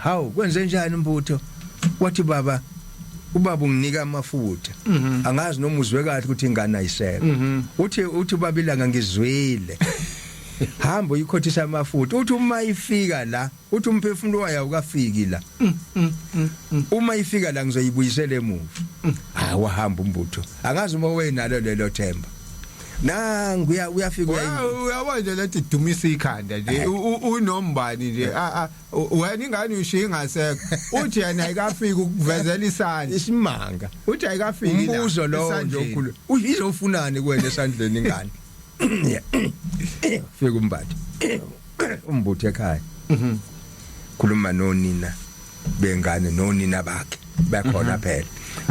hawu, kwenze njani umbutho? Wathi baba, ubaba unginika amafutha, angazi noma uzwe kahle ukuthi ingane ayisekho. Uthi ubaba ilanga, ngizwile, hamba uyikhothisa amafutha. Uthi uma ifika la, uthi umphefumulo wayo awukafiki la, uma ifika la ngizoyibuyisela emuva. Hayi, wahamba umbutho, angazi uma wenalo lelo themba. Nangu uyafika Uyabona nje lethi dumisa ikhanda nje, unombani nje, wena ingane uyishiya ingasekho, uthi yena ayikafiki ukuvezela isandla. Isimanga. Uthi ayikafiki la Umbuzo lowo nje esandleni. okhulu, izofunani kuwena esandleni ingane? Fika umbatha umbutho ekhaya, khuluma nonina bengane nonina bakhe bakhona phela.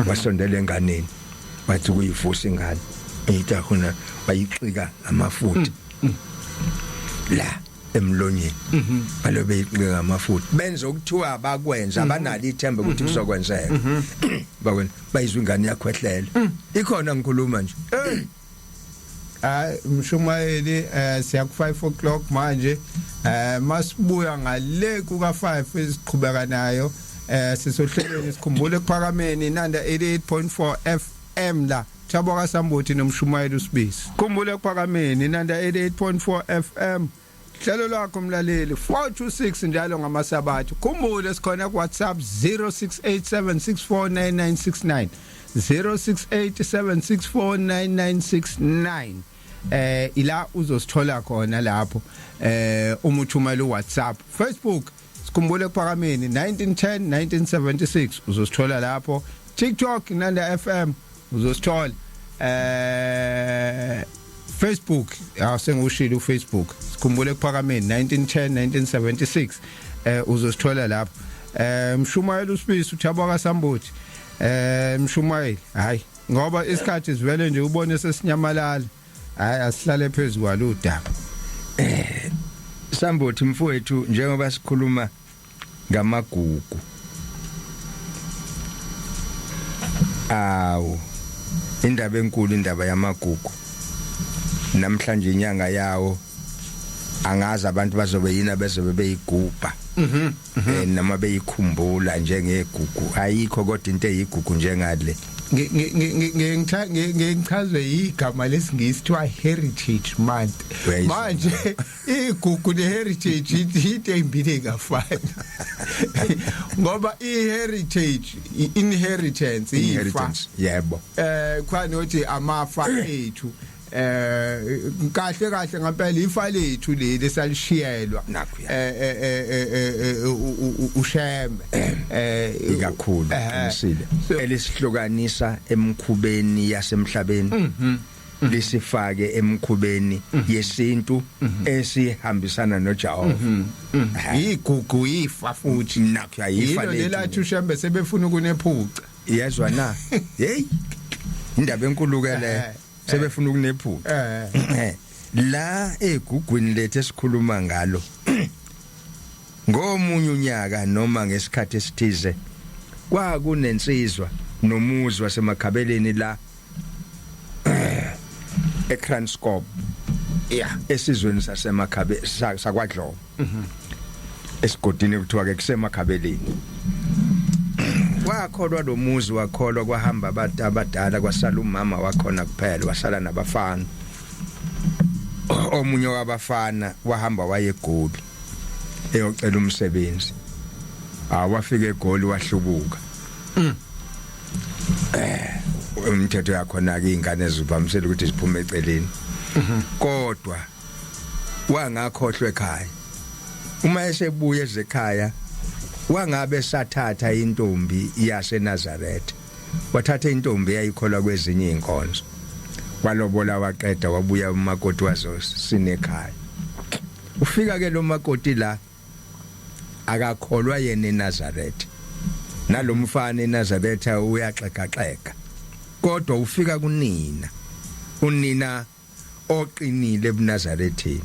Wasondela enganeni, wathi kuyivusa ingane. Itahuna bayixika amafutha la emlonyeni, balobe beyixika amafutha, benza okuthiwa abakwenza, abanalo ithemba ukuthi kuzokwenzeka. Bakwenza, bayizwa ingane yakhwehlela ikhona, ngikhuluma nje. Hayi mshumayeli, siya ku 5 o'clock manje. Masibuya ngale kuka 5 siqhubeka nayo. Sisohlelweni Sikhumbule Ekuphakameni, Nanda 88.4 FM, la Thabo kaSambuthi nomshumayeli uSibisi. Khumbule Ekuphakameni, Nanda 88.4 FM, hlelo lwakho mlaleli, 4 to 6 njalo ngamasabatha. Khumbule sikhona ku WhatsApp 0687649969, 0687649969. Ila uzosithola khona lapho uma uthumela uWhatsApp. Facebook, Sikhumbule Ekuphakameni 1910 1976, uzosithola lapho. TikTok, Nanda FM, uzosithola. Facebook, asengushilo uFacebook, Sikhumbule Ekuphakameni 1910 1976, uzosithola lapho. Mshumayeli uSibisi, uThabo kaSambuthi, mshumayeli, hayi ngoba isikhathi sivele nje ubone sesinyamalala. Hayi, asihlale phezulu kwalo daba. Sambothi mfowethu, njengoba sikhuluma ngamagugu, awu, indaba enkulu, indaba yamagugu namhlanje, inyanga yawo, angazi abantu bazobe yini abezobe beyigubha noma beyikhumbula njengegugu. Ayikho kodwa into eyigugu njengale. Ngichazwe igama lesingisi, kuthiwa Heritage Month. Uyayizwa. Manje igugu ne-heritage into ezimbili engafani, ngoba i-heritage, i-inheritance, ifa. Inheritance, yebo. Khona ukuthi amafa ethu, kahle kahle ngempela ifa lethu leli esalishiyelwa Nakho ya. uShembe Ikakhulu, qinisile, elisihlukanisa emkhubeni yasemhlabeni, lisifake emkhubeni yesintu esihambisana noJehova. Igugu ifa futhi. Nakho ayifa yilo lethu. Lelathi uShembe sebefuna ukunephuca. Yezwa na? Hey, indaba enkulu ke le, sebefuna ukunephuca. La egugwini lethu esikhuluma ngalo, ngomunye unyaka noma ngesikhathi esithize, kwakunensizwa nomuzi wasemakhabeleni la eKranskop, esizweni sasemakhabe sakwaDlomo, esigodini kuthiwa ke kusemakhabeleni. Wakholwa lo muzi, wakholwa, kwahamba abantu abadala, kwasala umama wakhona kuphela, wasala nabafana. Omunye wabafana wahamba waye eGoli eyocela umsebenzi. Awafika eGoli, wahlubuka. Umthetho yakhona ke, ingane zivamisela ukuthi ziphume eceleni, kodwa wangakhohlwa ekhaya. Uma esebuya ezekhaya, wangabe sathatha intombi yaseNazaretha, wathatha intombi eyayikholwa kwezinye inkonzo, walobola, waqeda, wabuya umakoti wazo sinekhaya. Ufika ke lo makoti la, akakholwa yena eNazaretha, nalomfana eNazaretha uyaxegaxega, kodwa ufika kunina, unina oqinile ebuNazaretheni.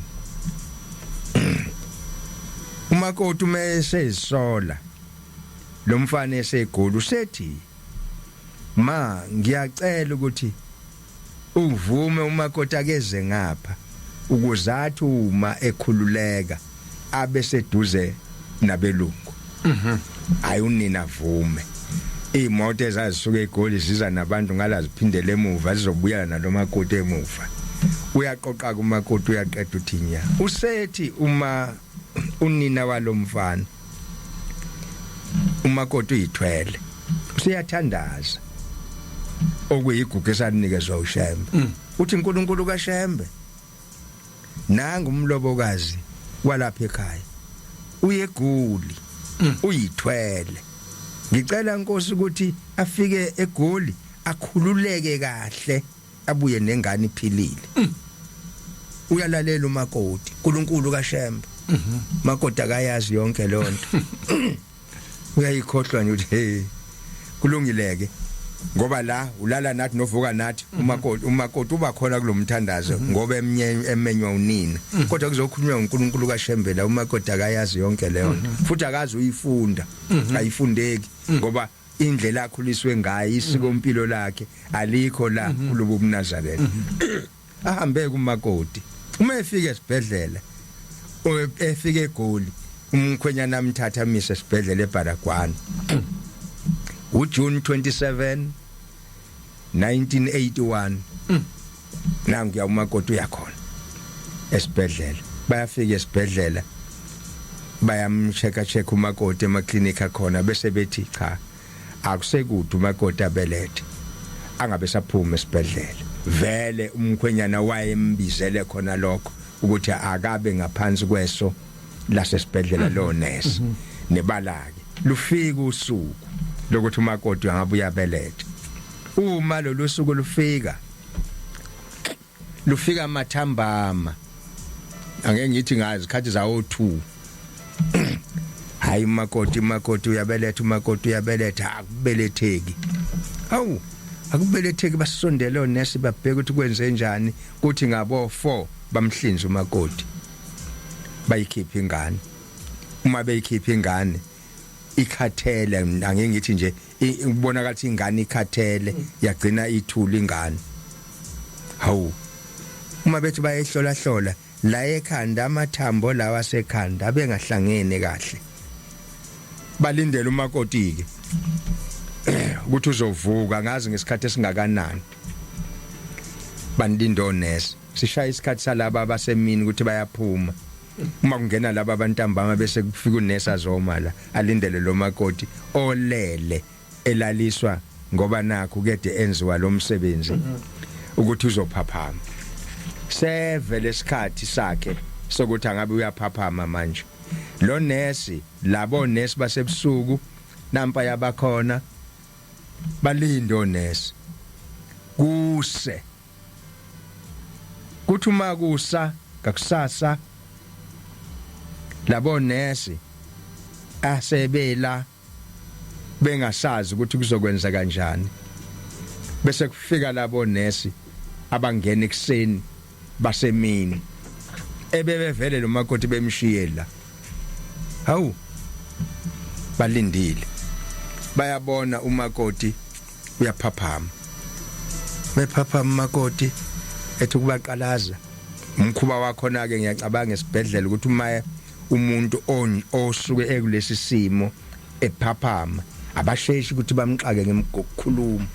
Umakoti uma esezisola, lo mfana esegoli, usethi, "Ma, ngiyacela ukuthi uvume umakoti akeze ngapha, ukuze athi uma ekhululeka abe seduze nabelungu." Hayi, unina vume. Imoto ezazisuka eGoli ziza nabantu ngala ziphindele emuva, zizobuyela nalomakoti emuva. Uyaqoqa kumakoti, uyaqeda, uthi nya. Usethi uma unina walomfana, umakoti uyithwele, usiyathandaza, okuyigugu esalinikezwa uShembe, uthi, "uNkulunkulu kaShembe, nanga umlobokazi walapha ekhaya, uyeguli, uyithwele. Ngicela Nkosi ukuthi afike eGoli, akhululeke kahle, abuye nengane iphilile." Uyalalela umakoti, uNkulunkulu kaShembe. Makoti akayazi yonke lonto, uyayikhohlwa nje ukuthi, "Hey, kulungileke." Ngoba la ulala nathi novuka nathi, umakoti umakoti uba khona kulomthandazo ngoba emnye emenywa unina, kodwa kuzokhulunywa uNkulunkulu kaShembe la. Umakoti akayazi yonke leyo nto, futhi akazi uyifunda, ayifundeki, ngoba indlela akhuliswe ngayo, isiko impilo lakhe alikho la kulobu buNazaretha. Ahambe kumakoti, uma efika esibhedlela, efika eGoli, umkhwenyana amthatha amise esibhedlela eBaragwana uJune 27 1981. Nangu umakoti uyakhona esibhedlela. Bayafika esibhedlela, bayamchecka check umakoti ema clinic akhona, bese bethi cha, akusekude umakoti abelethe, angabe saphuma esibhedlela. Vele umkhwenyana wayembizele khona lokho ukuthi akabe ngaphansi kweso lasesibhedlela lo nurse nebalake. Lufika usuku lokuthi umakoti angabe uyabeletha. Uma lolu suku lufika, lufika mathambama, angeke ngithi ngazi ikhathi zawo 2. Hayi, umakoti, umakoti uyabeletha, umakoti uyabeletha, akubeletheki. Awu, akubeletheki. Basondele onesi, babheka ukuthi kwenze njani. Kuthi ngabo 4 bamhlinza umakoti, bayikhipha ingane. Uma beyikhipha ingane, ikhathele, angeke ngithi nje ubonakala ukuthi ingane ikhathele, yagcina ithula ingane. Hawu, uma bethi bayehlola hlola la ekhanda, amathambo lawa asekhanda abengahlangene kahle. Balindele umakoti ke ukuthi uzovuka ngazi ngesikhathi esingakanani. Bandindo onesi, sishaya isikhathi salaba abasemini ukuthi bayaphuma. Uma kungena laba abantambama, bese kufika unesi azoma la, alindele lo makoti olele elaliswa, ngoba nakho kede enziwa lo msebenzi, ukuthi uzophaphama. Seve lesikhathi sakhe sokuthi angabe uyaphaphama manje lo nesi. Labo nesi basebusuku nampa yabakhona, balinde onesi kuse kuthi uma kusa ngakusasa, labo nesi asebela bengasazi ukuthi kuzokwenza kanjani. Bese kufika labo nesi abangena ekuseni basemini, ebebevele lo makoti bemshiye la. Hawu, balindile, bayabona umakoti uyaphaphama. Bephaphama, umakoti ethi kubaqalaza. Umkhuba wakhona ke, ngiyacabanga esibhedlela, ukuthi uma umuntu osuke ekulesi simo ephaphama, abasheshi ukuthi bamxake ngokukhuluma.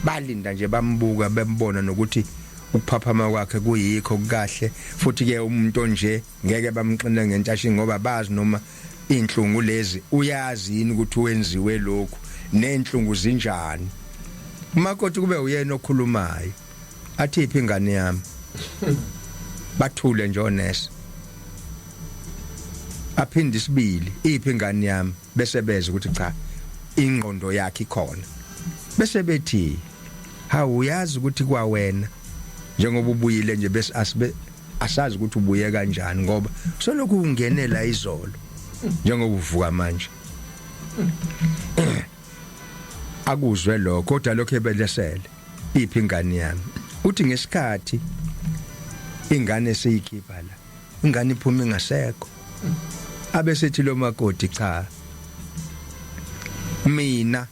Balinda nje, bambuka, bembona nokuthi ukuphaphama kwakhe kuyikho kukahle. Futhi ke umuntu onje ngeke bamxine ngentashi, ngoba bazi noma inhlungu lezi uyazi yini ukuthi wenziwe lokhu, nenhlungu zinjani. Umakoti kube uyena okhulumayo, athi iphi ingane yami? Bathule nje onesi. Aphinde isibili, iphi ingane yami? Bese beze ukuthi cha, ingqondo yakhe ikhona. Bese bethi hawu, uyazi ukuthi kwawena njengoba ubuyile nje, bese asibe asazi ukuthi ubuye kanjani, ngoba solokhu ungenela izolo, njengoba uvuka manje. Akuzwe lokho, kodwa lokho ebelesele, iphi ingane yami? Uthi ngesikhathi ingane seyikhipha la, ingane iphuma ingasekho. Abesethi lo makoti, cha, mina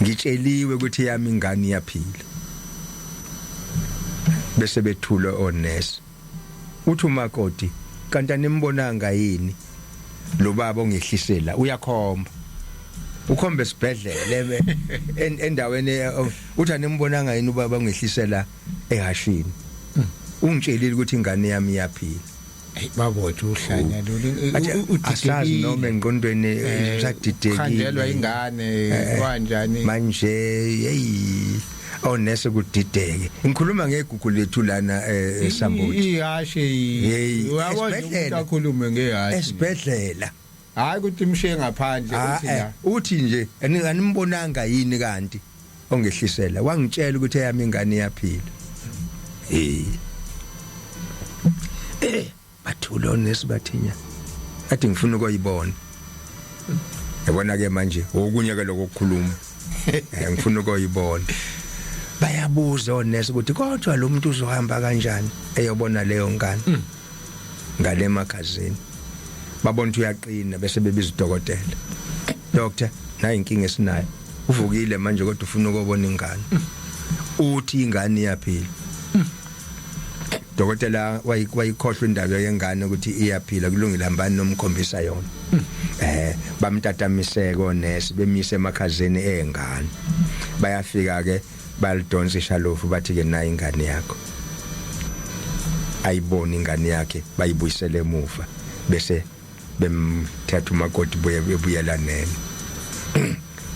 ngitsheliwe ukuthi yami ingane iyaphila. Bese bethule onesi. Uthi umakoti, kanti animbonanga yini lo baba ongehlisela? Uyakhomba, ukhomba esibhedlela endaweni. Uthi animbonanga yini ubaba ongehlisela ehashini? Ungitshelile ukuthi ingane yami iyaphila. Hey, babothe uhlanya lolu. Asazi noma engqondweni usadidekile. Khandelwa ingane kanjani? Manje hey, onese kudideke. Ngikhuluma ngegugu lethu lana eSambuti. Ihashe. Hey, uyabona umuntu esibhedlela. Akhulume ngehashe. Esibhedlela. Hayi ukuthi imshiye ngaphandle. Ah, uthi la uthi nje animbonanga yini kanti ongehlisela? Wangitshela ukuthi eyami ingane iyaphila. Bathula onesi, bathinya athi ngifuna ukuyibona. Yabona ke manje okunye ke lokukhuluma. Ngifuna ukoyibona. Bayabuza onesi ukuthi kodwa lo muntu uzohamba kanjani eyobona leyo ngane ngale makhazini. Babona ukuthi uyaqina bese bebiza udokotela. Doctor, nayi inkinga esinayo. Uvukile manje kodwa ufuna ukubona ingane. Uthi ingane iyaphila. Dokotela wayikhohlwa indaba yengane ukuthi iyaphila, kulungile hambani nomkhombisa yona. Bamtatamiseke onesi bemise emakhazeni engane. Bayafika ke balidonsa ishalofu bathi ke nayi ingane yakho. Ayibona ingane yakhe, bayibuyisele emuva bese bemthatha umakoti buye ebuyela nene.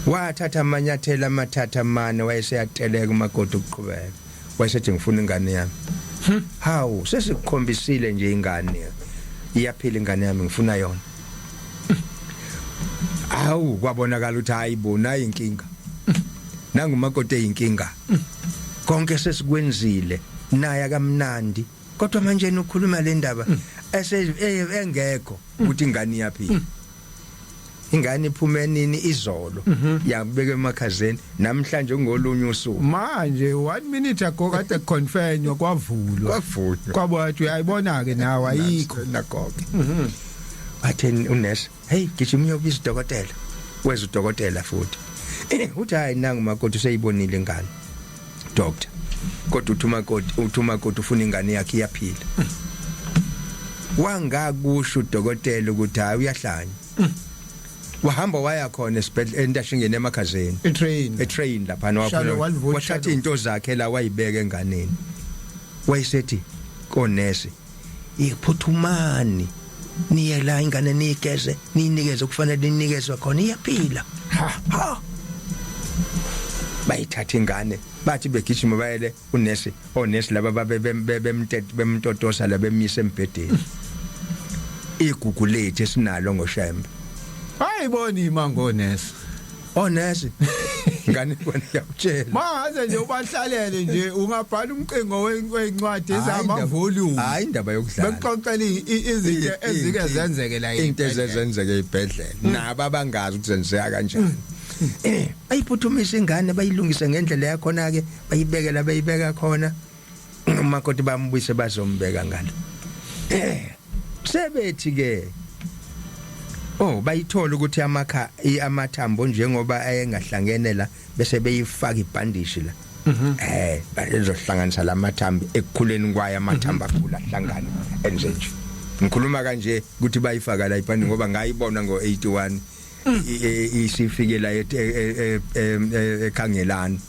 Wathatha amanyathelo amathathu amane, wayeseyateleka umakoti ukuqhubeka. Wayesethi ngifuna ingane yami. Hawu, sesikukhombisile nje ingane. Iyaphila ingane yami, ngifuna yona. Hawu, kwabonakala ukuthi hayi bo, nayi inkinga. Nangu umakoti eyinkinga. Konke sesikwenzile, naye akamnandi. Kodwa manje ukhuluma le ndaba ese engekho ukuthi ingane iyaphila. Ingane iphume nini? Izolo yabeka emakhazeni, namhlanje ngolunye usuku. Manje 1 minute ago kade confirmwa, kwavulwa. Kwavulwa. Kwabo wathi uyayibona ke nawe, ayikho. Nakho-ke. Wathi unesi, hey, gijima uyobiza udokotela. Weza udokotela futhi. Uthi hayi, nangu makoti useyibonile ingane. Doctor. Kodwa uthi umakoti ufuna ingane yakhe, iyaphila. Wangakusho udokotela ukuthi hayi, uyahlanya. Wahamba waya khona esibhedlela entashingeni emakhazeni. I-train. E-train lapha. Shalo, walivuta. Wathatha shalo. Into zakhe la wayibeka enganeni. Wayesethi konesi, "Iphuthumani. Niye la ingane niyigeze, niyinikeze kufanele niyikezwe khona, iyaphila." Ha. Ha. Bayithatha ingane, bathi begijima bayele unesi, onesi laba babe bemtotosa la bemise embhedeni. Igugu lethu esinalo ngoShembe. Ayibona imangonesi. Onesi. Ngane kona ngiyakutshela. Mangaze nje ubahlalele nje, ungabhala umqingo wencwadi ezama volume. Hayi, indaba yokudlala. Bekuxoxela izinto ezike zenzeke la. Into ezenzeke ezibhedlela nabo abangazi ukuthi zenzeka kanjani. Ayiphuthumise ingane, bayilungise ngendlela yakhona ke, bayibekela bayibeka khona. Umakoti bambuyise bazombeka ngalo. Sebethi ke oh, bayithola ukuthi amakha amathambo njengoba ayengahlangene la, bese beyifaka ibhandishi la. Bazohlanganisa lamathambo ekukhuleni kwayo, amathambo akhula ahlangana enze nje. Ngikhuluma kanje ukuthi bayifaka la ibhandi ngoba ngayibona ngo81 isifike la ekhangelani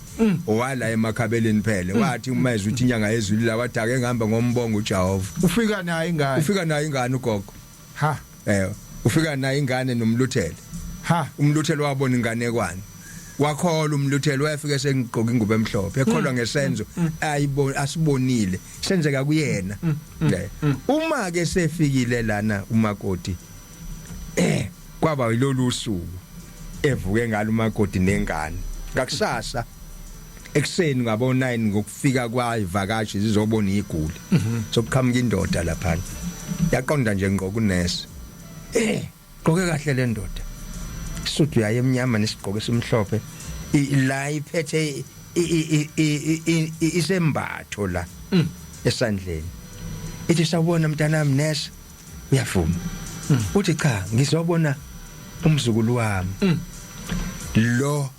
owala emakhabeleni phela. Wathi uma ezwe ukuthi inyanga yezulu la, wathi ake ngihamba ngombongo uJehova. Ufika naye ingane. Ufika nayo ingane ugogo. Ha. Ufika nayo ingane nomluthele. Ha. Umluthelo wabona ingane kwani, wakholwa umluthelo, wayefika sengigqoka ingubo emhlophe, ekholwa ngesenzo ayibona asibonile senzeka kuyena. Uma ke sefikile lana umakoti, kwaba yilolu suku evuke ngalo umakoti nengane ngakusasa ekseni ngabo 9 ngokufika kwayivakashi zizobona iguli. Sokuqhamuka indoda lapha, yaqonda nje ngqo kunesi. Gqoke kahle le ndoda, isudu yayo emnyama nesigqoko esimhlophe, la iphethe isembatho la esandleni. Ithi, "Sawubona mntanami, nurse." Uyavuma, uthi, "Cha, ngizobona umzukulu wami lo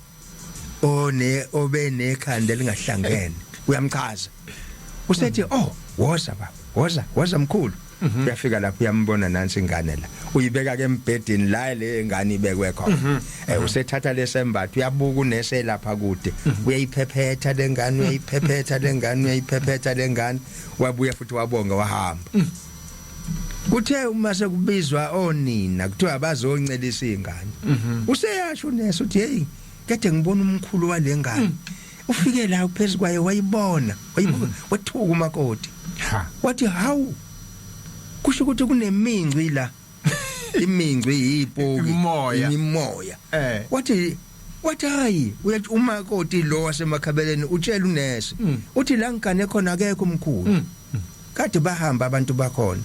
one obe nekhanda elingahlangene." Uyamchaza, usethi, "Oh, woza baba, woza, woza mkhulu." Uyafika lapho, uyambona, nansi ingane la, uyibeka ke embhedeni la le ngane ibekwe khona. Usethatha lesembatho, uyabuka unese lapha kude, uyayiphephetha lengane, uyayiphephetha lengane, uyayiphephetha lengane. Wabuya futhi wabonga, wahamba. Kuthe uma sekubizwa onina kuthiwa abazoncelisa ingane, useyasho unesi uthi, "Hey, kade ngibona umkhulu walengane ufike la phezulu kwayo, wayibona, wayibuka." Wathuka umakoti. Ha. Wathi, "Hawu, kusho ukuthi kunemingci la." Imingci yipoki. Imimoya. Imimoya. Wathi hayi, uyathi umakoti lo wasemakhabeleni utshela unesi, uthi la ngigane khona akekho umkhulu, kade bahamba abantu bakhona.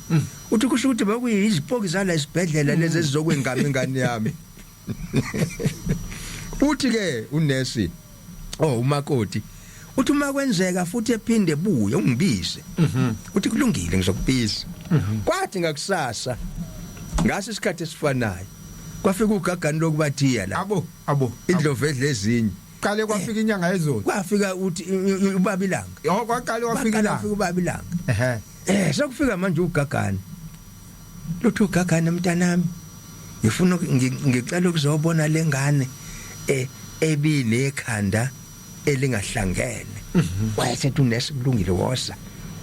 Uthi kusho ukuthi bekuyizipoki zala esibhedlela lezi ezizokwengama ingane yami. Uthi ke unesi, oh, umakoti uthi uma kwenzeka futhi ephinde buye ungibize. Uthi kulungile, ngizokubiza. Kwathi ngakusasa ngaso isikhathi esifanayo kwafika ugagani lokubathiya la. Abo, abo. Indlovu edla ezinye. Qale kwafika inyanga yezulu. Kwafika uthi ubaba ilanga. Yo, kwaqale kwafika ilanga. Kwafika ubaba ilanga. Ehe. Sekufika manje ugagani. Lutho ugagani, mntanami, ngifuna ngicela ukuzobona lengane ebinekhanda elingahlangene. Wayesethi unesi kulungile, woza.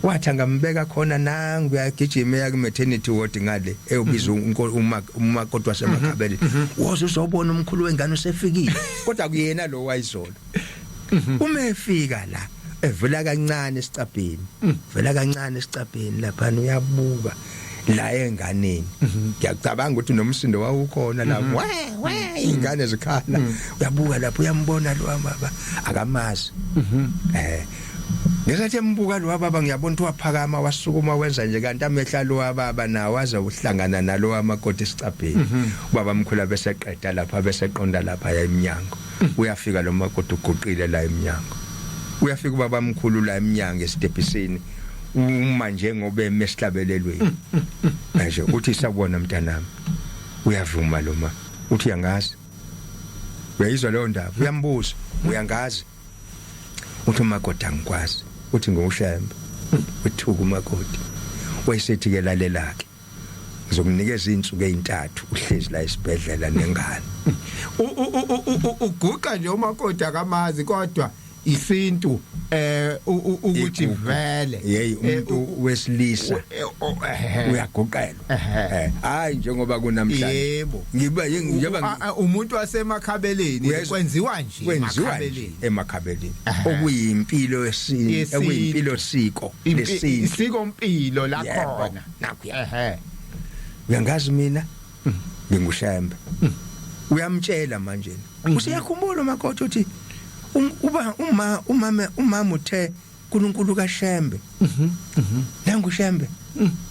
Wathi angambeka khona, nangu uyagijima eya ku-maternity ward ngale, eyobiza umakoti wasemakhabele, woza uzobona umkhulu wengane usefikile. Kodwa kuyena lo wayizolo, uma efika la evela kancane esicabheni, vela kancane esicabheni lapha, uyabuka la enganeni. Ngiyacabanga ukuthi nomsindo wawukhona la, we we, ingane zikhala. Uyabuka lapho, uyambona lo baba, akamazi. Ngesathi embuka lo baba, ngiyabona ukuthi waphakama, wasukuma, wenza nje, kanti amehla lo baba nawo aze uhlangana nalo amakoti esicabheni. Ubaba mkhulu bese qeda lapha, bese qonda lapha ya eminyango. Uyafika lo makoti, uguqile la eminyango. Uyafika ubaba mkhulu la eminyango esitebhisini, uma njengoba emesihlabelelweni manje. Uthi sawubona mntanami. Uyavuma lo ma, uthi uyangazi, uyayizwa leyo ndaba? Uyambuza, uyangazi? Uthi umakoti angikwazi. Uthi nguShembe. Uthuka umakoti, wayesethi ke lalela ke, ngizokunikeza izinsuku ezintathu uhlezi la esibhedlela nengane. Uguqa nje umakoti, akamazi, kodwa isintu ukuthi Igugu. Vele. Hey, umuntu wesilisa uyaguqelwa. Hayi, njengoba kunamhlanje. Ngiba njengoba Umuntu wasemakhabeleni. Kwenziwa nje kwenziwa nje emakhabeleni. Emakhabeleni, okuyimpilo yesintu. Yesintu. Okuyimpilo, siko lesintu. Isiko mpilo lakhona. Nakho. Uyangazi mina nginguShembe, uyamtshela manje. Usiyakhumbula umakoti uthi uba uma umama umama uthe uNkulunkulu kaShembe, nangu Shembe.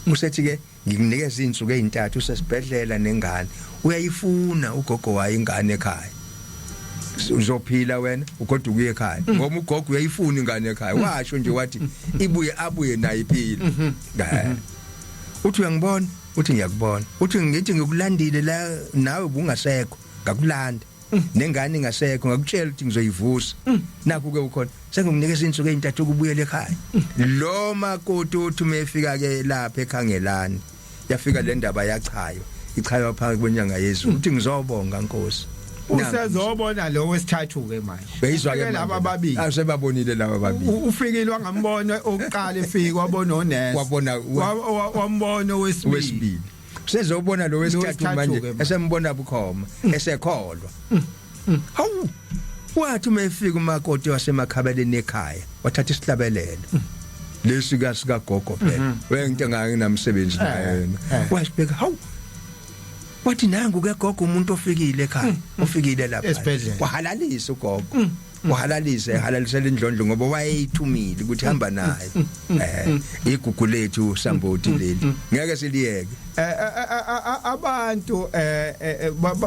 Usethi ke ngikunikeza izinsuku ezintathu usesibhedlela nengane, uyayifuna ugogo wayo ingane ekhaya. Uzophila wena, ugoduka uye ekhaya, ngoba ugogo uyayifuna ingane ekhaya. Washo nje wathi ibuye, abuye nayo iphila. Uthi uyangibona? Uthi ngiyakubona. Uthi ngithi ngikulandile la, nawe bungasekho, ngakulanda nengane ingasekho, ngakutshela ukuthi ngizoyivusa. Nakho ke ukhona, sengikunikeza insuku ezintathu ukubuyela ekhaya. Lo makoti uthi uma efika ke lapha ekhangelani, yafika le ndaba yachayo, ichaywa phakathi kwenyanga yezulu. Uthi ngizobonga Nkosi. Usezobona lo wesithathu ke manje. Beyizwa ke Ufike laba ababili. Asebabonile laba ababili. Ufikile wangambona oqala efika, wabona onesi. Wambona owesibili. Wesibili, sezobona lo wesithathu. Wesithathu manje ke manje. Esembona bukhoma, esekholwa. Hawu, wathi uma efika umakoti wasemakhabeleni ekhaya, wathatha isihlabelelo lesi ka sikagogo phela, wengento enganginamsebenzi naye yena. Wasibheka, hawu, wathi nangu ke gogo umuntu ofikile ekhaya, ofikile lapha Esibhedlela. Wahalalisa ugogo, wahalalisa, ehalalisela indlondlo, ngoba wayeyithumile ukuthi hamba naye. Igugu lethu samboti leli, ngeke siliyeke. Abantu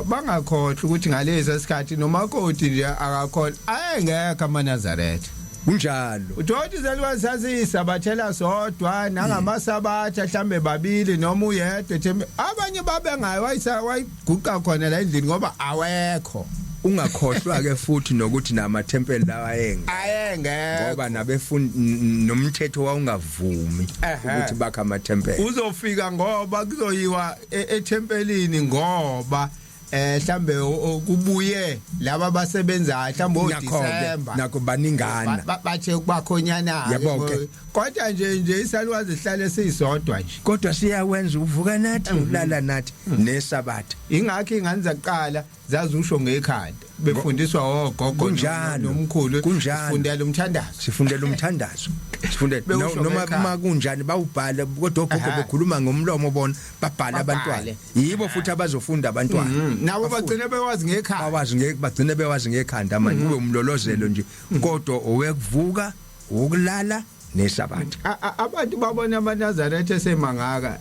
bangakhohlwa ukuthi ngalezi sikhathi nomakoti nje akakhona, ayengekho amaNazaretha. Kunjalo. Uthothi izalukazi sasiyisabathela sodwa nangamasabatha, mhlambe babili noma uyedwa abanye babengayo, wayisa wayiguqa khona la endlini ngoba awekho. Ungakhohlwa ke futhi nokuthi namathempeli lawa ayenge Ayengekho. Ngoba nabefundi nomthetho wawungavumi ukuthi bakhe amathempeli. Uzofika ngoba kuzoyiwa ethempelini, ngoba mhlambe kubuye laba abasebenzayo mhlambe Nakho-ke, oDecember. Nakho baningana. Bathe kubakhonyana. Yabo ke. Kodwa nje isalukazi sihlale sisodwa nje. Kodwa siyawenza, uvuka nathi, ulala nathi nesabatha. Ingakho ingane zaqala zazusho ngekhanda, befundiswa ogogo nomkhulu. Kunjalo. Sifundela umthandazo. Sifundela umthandazo, sifundela Bewusho noma ngekhanda. uma kunjani bawubhale, kodwa ogogo bekhuluma ngomlomo, bona babhala abantwana. Babhale. Yibo futhi abazofunda abantwana. Nabo bagcine bewazi ngekhanda. Bawazi bagcine bewazi ngekhanda manje, kube umlolozelo nje, kodwa owekuvuka, ukulala nesabatha. Abantu babona amaNazaretha esemangaka.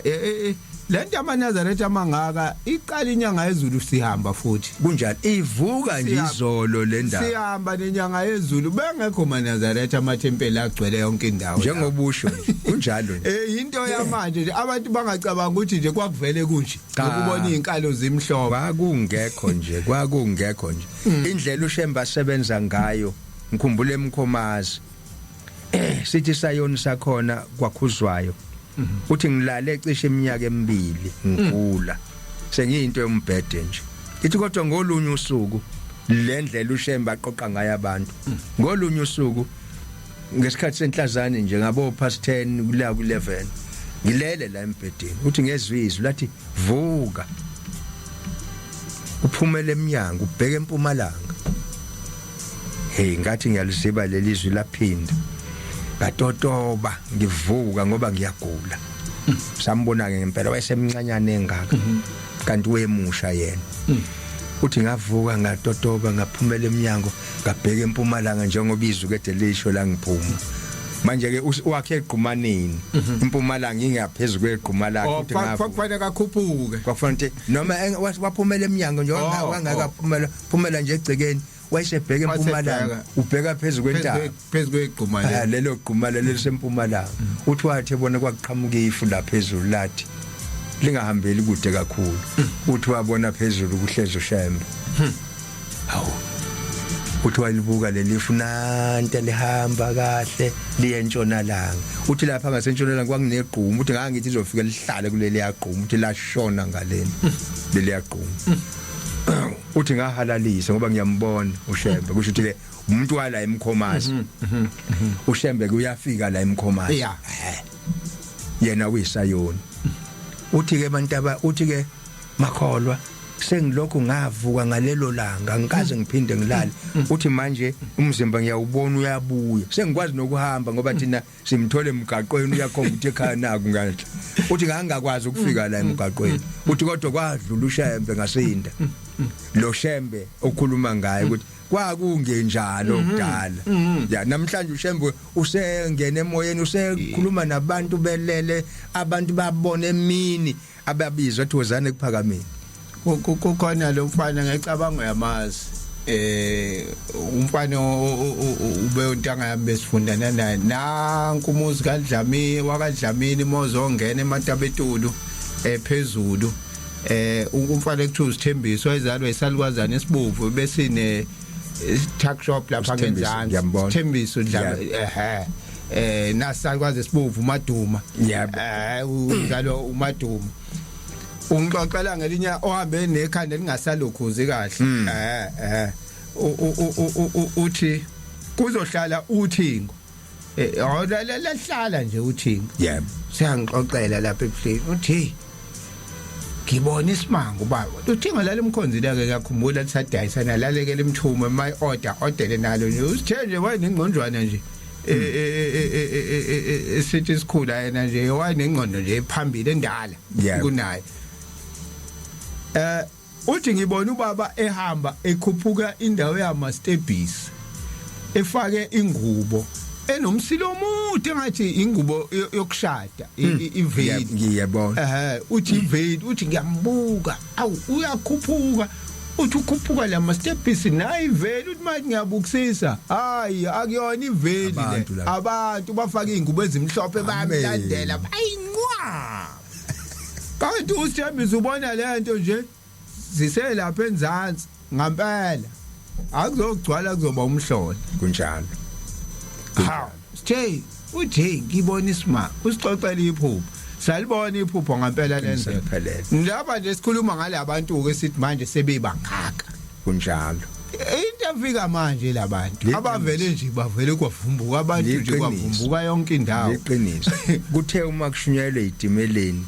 Lento amaNazaretha amangaka iqala inyanga yezulu sihamba futhi. Kunjalo ivuka nje izolo le ndaba. Sihamba nenyanga yezulu bengekho maNazaretha amathempeli agcwele yonke indawo. Njengobusho nje kunjalo nje. Eh into yamanje nje abantu bangacabanga ukuthi nje kwakuvele kunje ukubona izinkalo zimhlobo. Kwakungekho nje kwakungekho nje. Indlela uShembe asebenza ngayo ngikhumbula emkhomazi. Eh sithi sayoni sakhona kwakhuzwayo. Uthi ngilale cishe iminyaka emibili ngigula. Sengiyinto yombhede nje. Ithi kodwa ngolunye usuku lendlela uShembe aqoqa ngayo abantu. Ngolunye usuku ngesikhathi senhlazane nje ngabo past 10 kula ku 11 ngilele la embhedeni uthi ngezwe izwi lathi vuka uphumele eminyango ubheke empumalanga hey ngathi ngiyaliziba lelizwi laphinda ngatotoba ngivuka ngoba ngiyagula sambona ke ngempela wayesemncanyana engaka kanti wemusha yena uthi ngavuka ngatotoba ngaphumela eminyango ngabheka empumalanga njengoba izwi kade lisho la ngiphuma manje ke wakhe egqumaneni impumalanga ingaphezulu kwegquma lakhe uthi ngavuka kwakufanele kakhuphuke kwakufanele noma waphumela eminyango nje wangakaphumela phumela nje egcekeni wayesebheka empumalanga ubheka phezulu kwentaba phezulu kwegquma lelo lelo gquma lelo lisempumalanga uthi wathi ebona kwakuqhamuka ifu la phezulu lathi lingahambeli kude kakhulu uthi wabona phezulu kuhlezi uShembe hawu uthi walibuka lelifu nante lihamba kahle liye entshonalanga uthi lapha ngasentshonalanga kwakunegquma uthi ngangithi izofika lihlale kuleli yagquma uthi lashona ngaleni leli yagquma uthi ngahalalisa ngoba ngiyambona uShembe kusho ukuthi ke umuntu wala emkhomazi uShembe ke uyafika la emkhomazi yeah yena uyisayoni uthi ke abantu aba uthi ke makholwa sengilokhu ngavuka ngalelo langa ngikaze ngiphinde ngilale uthi manje umzimba ngiyawubona uyabuya sengikwazi nokuhamba ngoba thina simthole emgaqweni uyakhomba ukuthi ekhaya naku nganhla uthi ngangakwazi ukufika la emgaqweni uthi kodwa kwadlula uShembe ngasinda lo Shembe okhuluma ngaye ukuthi kwakungenjalo kudala ya namhlanje uShembe usengena emoyeni usekhuluma nabantu belele abantu babone emini ababizwa athi wozani ekuphakameni kukhona lo mfana ngecabango yamazi eh umfana ube untanga yami besifundana naye nanku umuzi kaDlamini wakaDlamini mozongena ematabetulu ephezulu eh umfana ekuthiwa usithembiso wayezalwa isalukwazana esibovu besine tuck shop lapha ngenzansi sithembiso Dlamini ehe eh nasalukwazi esibovu umaduma eh uzalwa umaduma ungixoxela ngelinye ohambe nekhanda lingasalokhuzi kahle hmm. eh eh uthi kuzohlala uthingo eh lahlala nje uthingo yebo siyangixoxela lapha ebuhleni uthi ngibona isimanga ubaba uthingo lalimkhonzile ke ngiyakhumbula lisadayisa nalalekela imthume my order odele nalo nje usithe nje wayenengqonjwana nje esithi isikhula yena nje wayenengqondo nje ephambili endala kunaye eh uthi ngibona ubaba ehamba ekhuphuka indawo yama stebhisi efake ingubo enomsilo omude ngathi ingubo yokushada iveil ngiyabona eh uthi iveil uthi ngiyambuka awu uyakhuphuka uthi ukhuphuka la mastepisi nayi iveli uthi manje ngiyabukisisa hayi akuyona iveli le abantu bafaka izingubo ezimhlophe bayamlandela bayinqwa kanti usithembisa ubona lento nje ziselapha enzansi ngampela akuzogcwala kuzoba umhlola kunjalo ha sithe uthe ngibona isima usixoxela iphupho salibona iphupho ngampela lenzeka ndaba nje sikhuluma ngalabantu ke sithi manje sebebangaka kunjalo into efika manje labantu abavele nje bavele kwavumbuka abantu nje kwavumbuka yonke indawo iqiniso kuthe uma kushunyayelwe itimeleni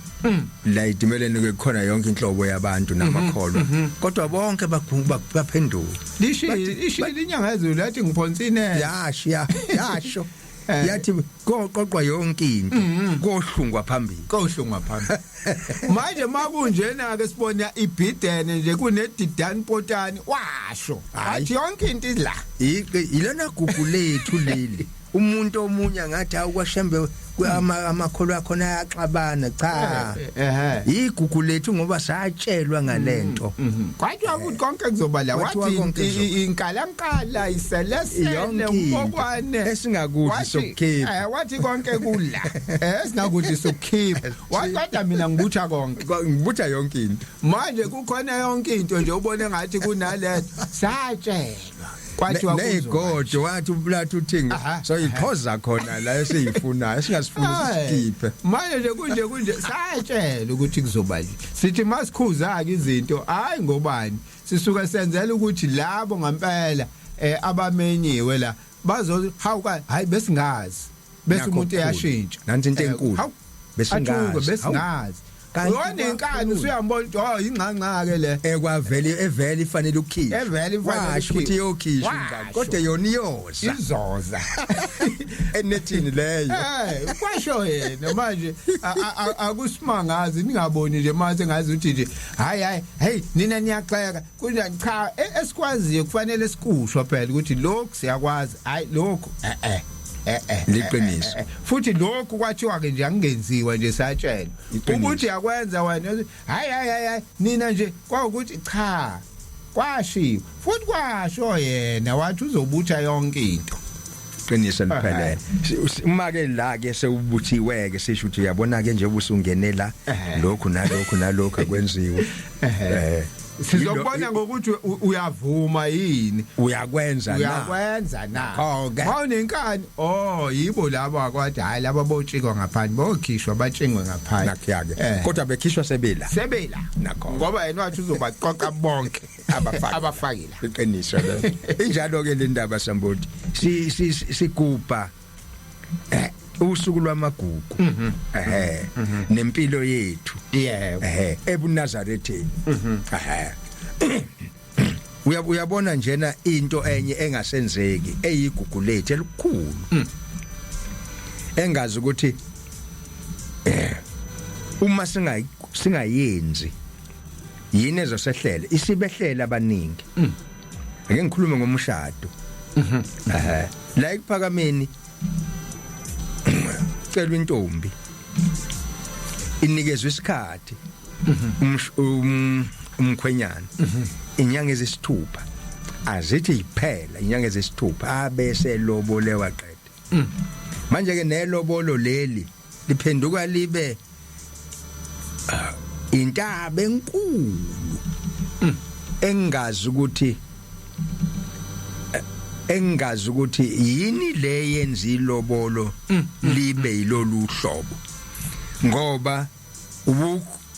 la itimeleni ke khona yonke inhlobo yabantu namakholwa kodwa bonke baphenduka lishilo inyanga yezulu yathi ngiphonsa inene yasho yasho eh. yathi koqoqwa yonke into mhm. kohlungwa phambili kohlungwa phambili manje makunjena ke sibona ibhidene nje kunedidani potani washo athi yonke into ila ilona gugu lethu leli Umuntu omunye angathi awukwashembe amakholwa akhona ayaxabana, cha. Igugu lethu ngoba satshelwa ngalento. Kwathiwa ukuthi konke kuzoba la. Kwathiwa Wathi konke kuzoba. inkalankala, iselesele, Yonke into. umbokwane Esingakudli sokukhipha. Wathi konke kula, esingakudli sokukhipha. Wathi kodwa mina ngibutha konke. Ngibutha yonke into. Manje kukhona yonke into nje, ubone ngathi kunaleto satshelwa, kwathiwa kuzoba. Neyigodo wathi ubulathi uthingo soyiphoza khona la esiyifunayo, esingasifuni sikhiphe. Manje nje kunje satshela ukuthi kuzoba nje. Sithi masikhuza ke izinto, hayi ngobani, sisuke senzela ukuthi labo ngempela abamenyiwe la bazo hawu ka hayi besingazi, bese Nakho umuntu okukhulu. eyashintsha. Nansi into enkulu. Hawu, Besingazi. athuke, besingazi. Kanti Uyonenkani, kwakhulunywa. usuyambona ukuthi oh, ingxanxa ke le. Ekwavele evele ifanele ukukhishwa. Evele ifanele Washo ukuthi ukukhishwa. iyokhishwa ingane, Washo. kodwa yona iyoza Izoza. Enethini leyo. Kwasho yena manje akusimangazi ningaboni nje manje ngazi ukuthi nje hayi hayi, hey nina niyaxeka kunjani. Cha, esikwaziyo kufanele sikusho phela ukuthi lokhu siyakwazi, hayi lokhu Liqiniso. Futhi lokhu kwathiwa ke nje angenziwa nje, satshelwa Iqiniso. ukuthi yakwenza wena, hayi hayi hayi hayi, nina nje kwawukuthi cha, kwashiwo futhi kwasho yena wathi uzobutha yonke into. Qiniso liphelele. Uma ke la ke sewubuthiwe ke, sisho ukuthi uyabona ke nje ubusungenela lokhu nalokhu nalokhu akwenziwe. Sizokubona ngokuthi uyavuma yini. Uyakwenza na? Uyakwenza na? Nakho-ke. Mawunenkani, oh yibo labo akwathi hayi laba botshikwa ngaphandle, bokhishwa batshingwe ngaphandle. Nakho ke, kodwa bekhishwa sebela. Sebela. Nakho. Ngoba yena wathi uzobaqoqa bonke. Abafaki. Abafakile. Iqiniso le, injalo ke le ndaba samboti. Si sigubha usuku lwamagugu nempilo yethu ebuNazaretheni. Uyabona njena into enye engasenzeki eyigugu lethu elikhulu, engazi ukuthi uma singayenzi yini ezosehlela, isibehlela abaningi. Ake ngikhulume ngomshado. La ekuphakameni cela intombi inikezwe isikhathi umkhwenyana inyanga ezisithupha, azithi iphela inyanga ezisithupha abese lobole waqeda. Manje ke nelobolo leli liphenduka libe intaba enkulu engazi ukuthi yini le yenza ilobolo libe yilolu hlobo, ngoba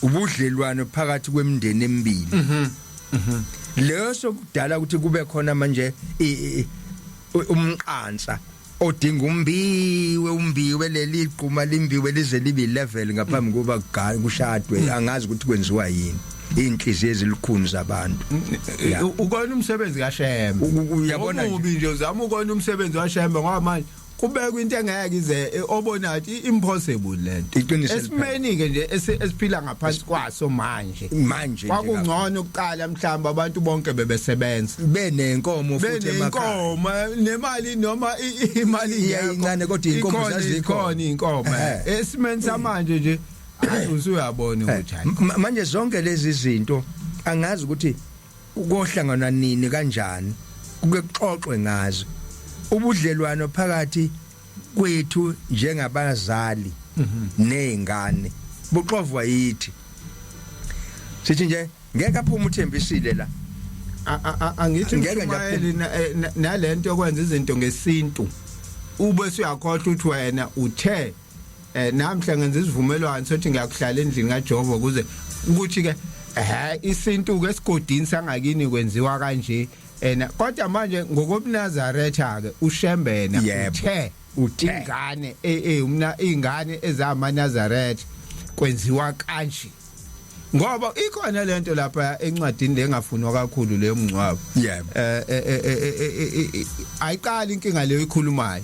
ubudlelwano phakathi kwemindeni emibili leyo sokudala ukuthi kube khona manje umqansa odinga umbiwe leli qhuma limbiwe lize libe level ngaphambi kuba kushadwe. Angazi ukuthi kwenziwa yini, inhliziyo ezilukhuni zabantu. Ukona umsebenzi kaShembe. Uyabona nje. Omubi nje uzama ukona umsebenzi waShembe, ngoba manje kubekwa into engeke ize obona ukuthi impossible lento. Iqiniso eliphela. Esimeni ke nje esiphila ngaphansi kwaso manje, manje nje kwakungcono ukuqala mhlawumbe abantu bonke bebesebenza, benenkomo futhi emakhaya, benenkomo nemali, noma imali ingekho. Iyayincane, kodwa iy'nkomo Ikhona, zazikhona. ikhona iy'nkomo. Esimeni samanje nje, hayi usuyabona ukuthi hayi. Manje zonke lezi zinto angazi ukuthi kohlangana nini kanjani, kuke kuxoxwe ngazo, ubudlelwano phakathi kwethu njengabazali nezingane buxovwa yithi. Sithi nje ngeke aphume uthembisile la. Angithi Ngeke nje Mshumayeli, nalento yokwenza izinto ngesintu, ube usuyakhohlwa ukuthi wena uthe namhla ngenza isivumelwano sokuthi ngiyakuhlala endlini kaJehova, ukuze ukuthi ke isintu ke esigodini sangakini kwenziwa kanje ena. Kodwa manje ngokobuNazaretha ke uShembena uthe Uthe. Ingane umna ingane ezamaNazaretha kwenziwa kanje, ngoba ikhona lento lapha encwadini lengafunwa kakhulu leyo mngcwabo. Ayiqali inkinga leyo ikhulumayo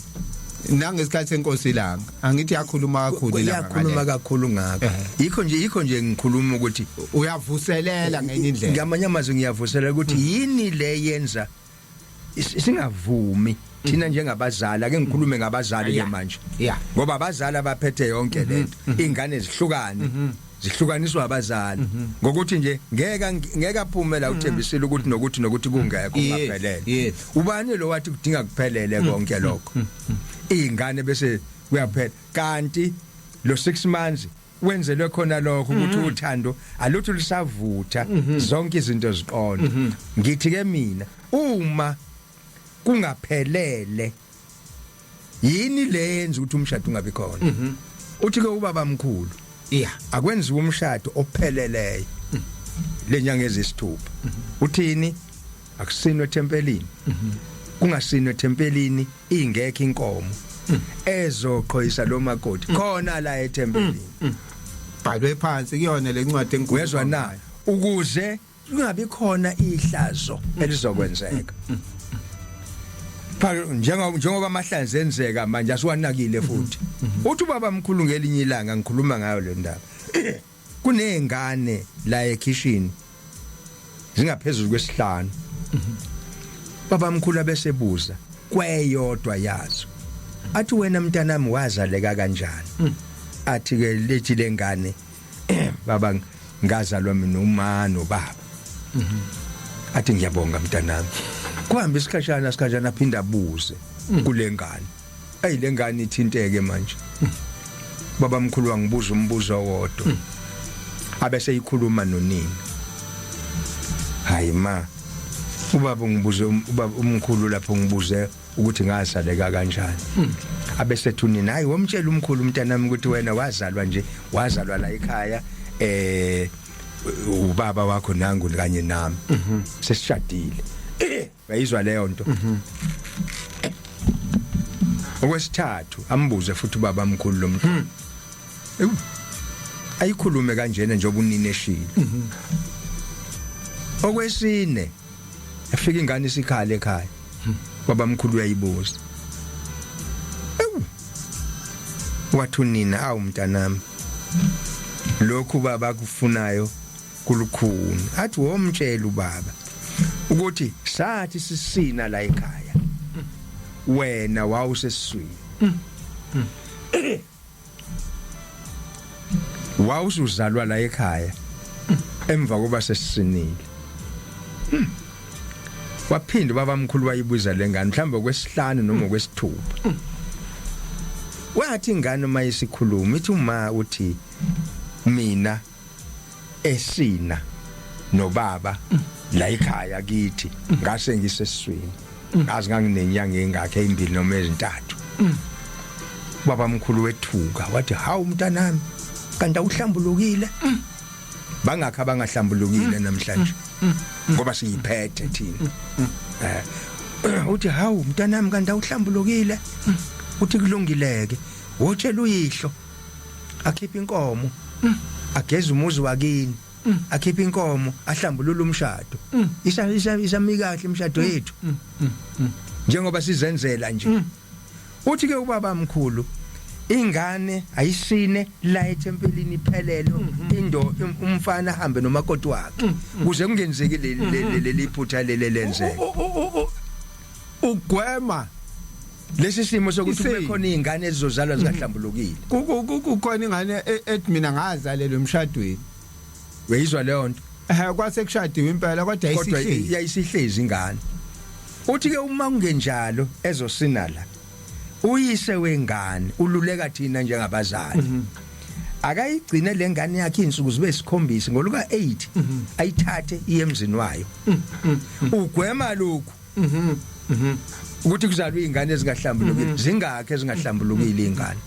nangesikhathi senkosi ilanga, angithi yakhuluma kakhulu ilanga Iyakhuluma ngale. Kakhulu ngakho. Yikho nje ngikhuluma ukuthi Uyavuselela ngenye indlela. Ngamanye amazwi ngiyavusela ukuthi yini le yenza singavumi. Thina njengabazali, ake ngikhulume ngabazali ke manje, ngoba abazali abaphethe yonke lento. Ingane zihlukane, zihlukaniswa abazali ngokuthi nje ngeke ngeke aphume la uthembisile ukuthi nokuthi nokuthi kungekho kungaphelele. Ubani lo wathi kudinga kuphelele konke lokho? Izingane bese kuyaphela, kanti lo 6 months wenzelwe khona lokho ukuthi uthando alutho lusavutha, zonke izinto ziqonda. Ngithi ke mina, uma kungaphelele, yini leyenza ukuthi umshado ungabi khona? Uthi ke ubaba mkhulu, akwenziwa umshado opheleleyo lenyanga ezisithupha. Uthini? Akusinwe ethempelini, kungasinwe ethempelini ingekho inkomo ezoqhoyisa lo makoti khona la ethempelini. Bhalwe phansi kuyona lencwadi enkulu. Uyezwa na? Ukuze kungabi khona ihlazo elizokwenzeka. Phela njengoba amahlanzi enzeka manje asiwanakile futhi. Uthi ubaba mkhulu, ngelinye ilanga ngikhuluma ngayo le ndaba, kunezingane la ekhishini zingaphezulu kwesihlanu. Baba mkhulu abesebuza kweyodwa yazo, athi, "Wena mntanami, wazaleka kanjani?" Athi ke lethi lengane, "Baba, ngazalwa mina uma nobaba." Athi, "Ngiyabonga mntanami." Kuhamba isikhashana sikhashana, aphinda abuze kule ngane. Ayi, lengane ithinteke manje. "Baba mkhulu wangibuza umbuzo owodwa." Abese ikhuluma nonini, "Hayi ma, ubaba ungibuze, ubaba umkhulu lapho ngibuze ukuthi ngazaleka kanjani." Abese thunini, "Hayi, womtshela umkhulu umntanami ukuthi wena wazalwa nje, wazalwa la ekhaya, ubaba wakho nangu kanye nami sesishadile." Uyayizwa leyo nto? Okwesithathu ambuze futhi ubaba mkhulu lo mntwana. Ewu, ayikhulume kanjena njengoba unini eshilo. Okwesine afika ingane isikhala ekhaya, baba mkhulu uyayibuza. Ewu, wathi unina, "Awu mntanami, lokhu baba akufunayo kulukhuni." Athi, "Womtshela ubaba ukuthi sathi sisina la ekhaya, wena wawusesiswini, wawusuzalwa la ekhaya emva koba sesisinile." Waphinda ubaba mkhulu wayibuza lengane mhlawumbe okwesihlanu noma okwesithupha. Wathi ingane uma isikhuluma ithi, "Uma uthi mina esina nobaba la ekhaya kithi ngase ngisesiswini, ngazi nganginenyanga engakhe ezimbili noma ezintathu." Baba mkhulu wethuka wathi, "Hawu mntanami, kanti awuhlambulukile? Bangakho abangahlambulukile namhlanje ngoba siyiphethe thina." Uthi, "Hawu mntanami, kanti awuhlambulukile?" Uthi, "Kulungileke, wotshela uyihlo akhipha inkomo, ageza umuzi wakini, akhipha inkomo, ahlambulula umshado. Isa isa isami kahle imishado yethu njengoba sizenzela nje." Uthi ke ubaba mkhulu, ingane ayisine la ethempelini iphelelo, indo umfana ahambe nomakoti wakhe kuze kungenzeki leli leli phutha leli lenzeka. Ugwema lesi simo sokuthi kube khona izingane ezizozalwa zingahlambulukile. Kukhona ingane ethi, "Mina ngazalelwa emshadweni." Uyizwa leyo nto? Kwase kushadiwe impela, kodwa kodwa ayisihleli. Yayisihlezi ingane. Uthi ke uma kungenjalo, ezosina la, uyise wengane ululeka thina njengabazali, akayigcine lengane yakhe insuku zibe isikhombisa, ngoluka 8 ayithathe iye emzini wayo. Ugwema lokhu ukuthi kuzalwe izingane ezingahlambulukile. Zingakhe ezingahlambulukile izingane?